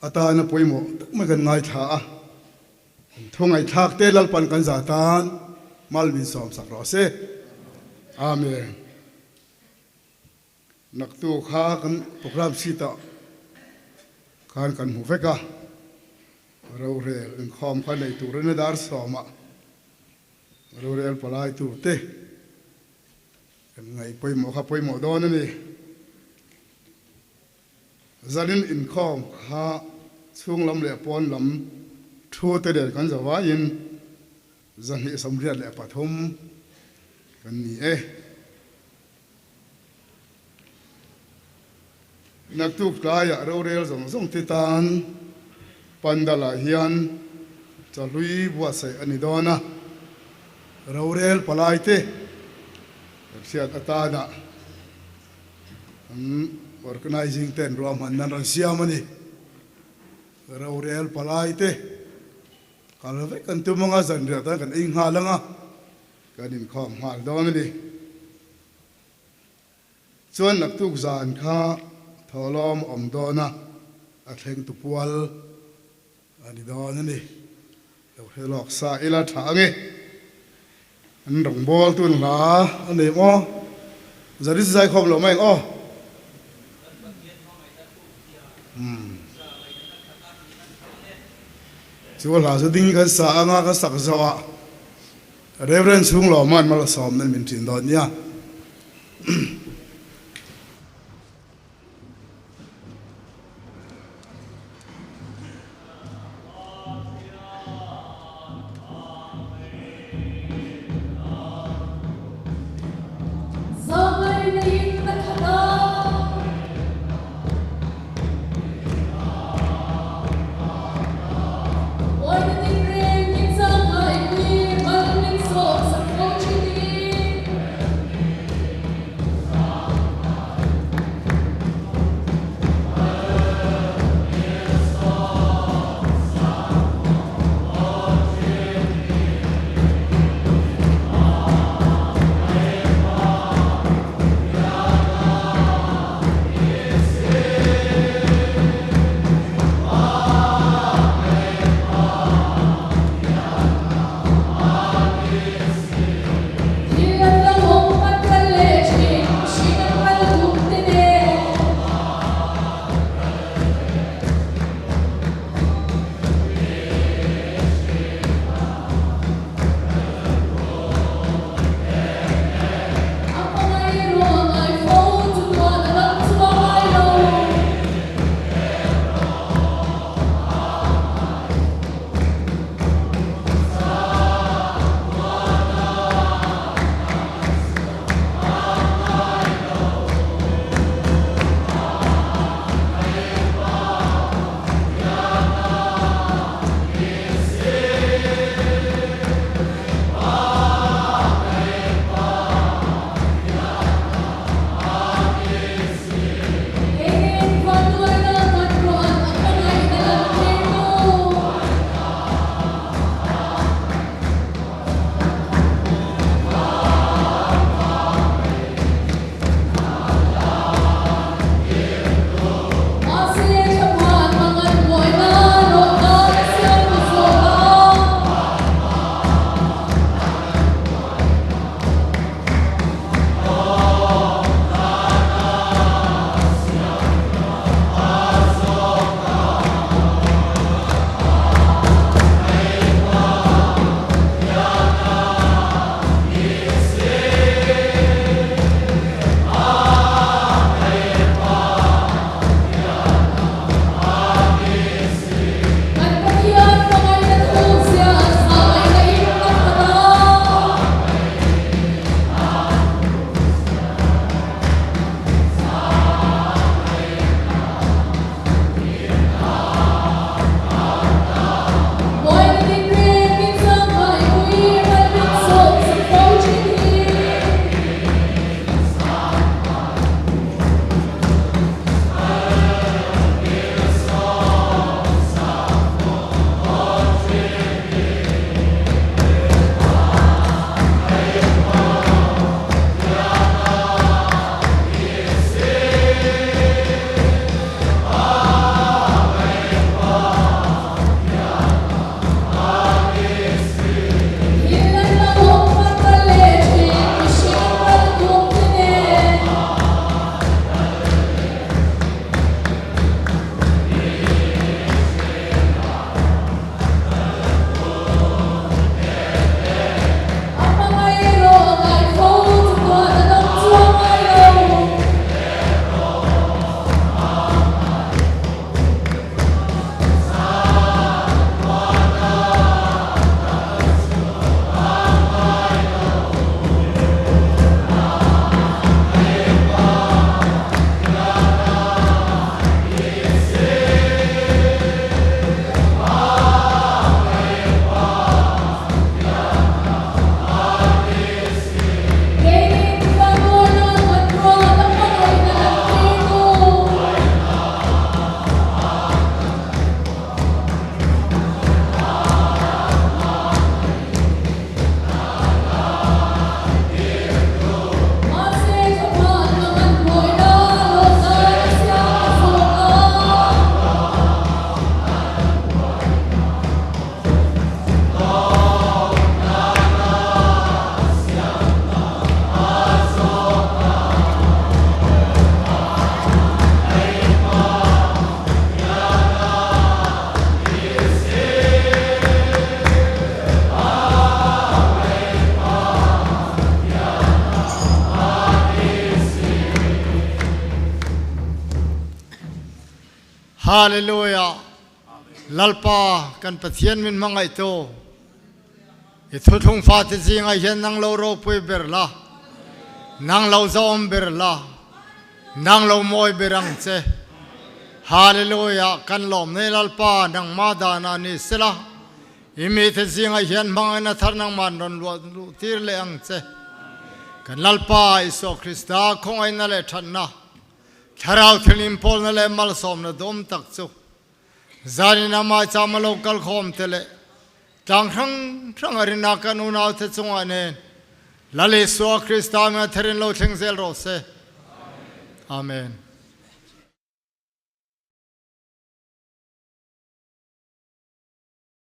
atana pawimawh tak mai kan ngaithla a. Kan thu ngaihthlak te Lalpan kan zah tan mal min sawm sak rawh se. Amen. Naktu kha kan program sheet ah khan kan hmu vek a, rorel inkhawm kha nei turin a dar sawmah rorel palai tur te kan ngaih pawimawh kha pawimawh dawn a ni. Zanin inkhawm kha chhung lam leh pawn lam thu te nen kan zo vaiin 283 kan ni e. Naktuk tlaiah rorel zawng zawng te tan Pandal-ah hian chahlui buatsaih a ni dawn a, rorel palai te kan hriat atana an organising ten ruahmanna an rawn siam a ni. Rorel palai te kal vek an tum anga zanriah tan kan ei nghal anga kan inkhawm nghal dawn a ni. Chuan naktuk zan kha thawhlawm a awm dawn a, a thleng tu pual a ni dawn a ni. Lo hre lawk sa ila tha ange. An rawngbâwl tun hla a nei maw? Zari chu zaikhawm lo mai ang aw. Umm. Chu hla chu ding kan sa anga kan sak zawh ah Reverend Chhunglawma'n malsawmna min ṭin dawn nia. Hallelujah! Lalpa kan Pathian min hmangaihtu, i thuthlung fate zingah hian nang lo ropui ber la, nang lo zahawm ber la, nang lo mawi ber ang che. Hallelujah! Kan lawm nei Lalpa, nangmah danah ni sela, i mite zingah hian hmangaihna thar nangmah rawn luah luh tir leh ang che. Kan Lalpa Isua Krista khawngaihna leh thatna, Thlarau thil inpawlna leh malsawmna dawm tak chu zanin a maichama lo kal khawm te leh tlang hrang hrang a rinna kan unaute chungah nen Lal Isua Krista hminga therin lo thleng zel rawh se. Amen.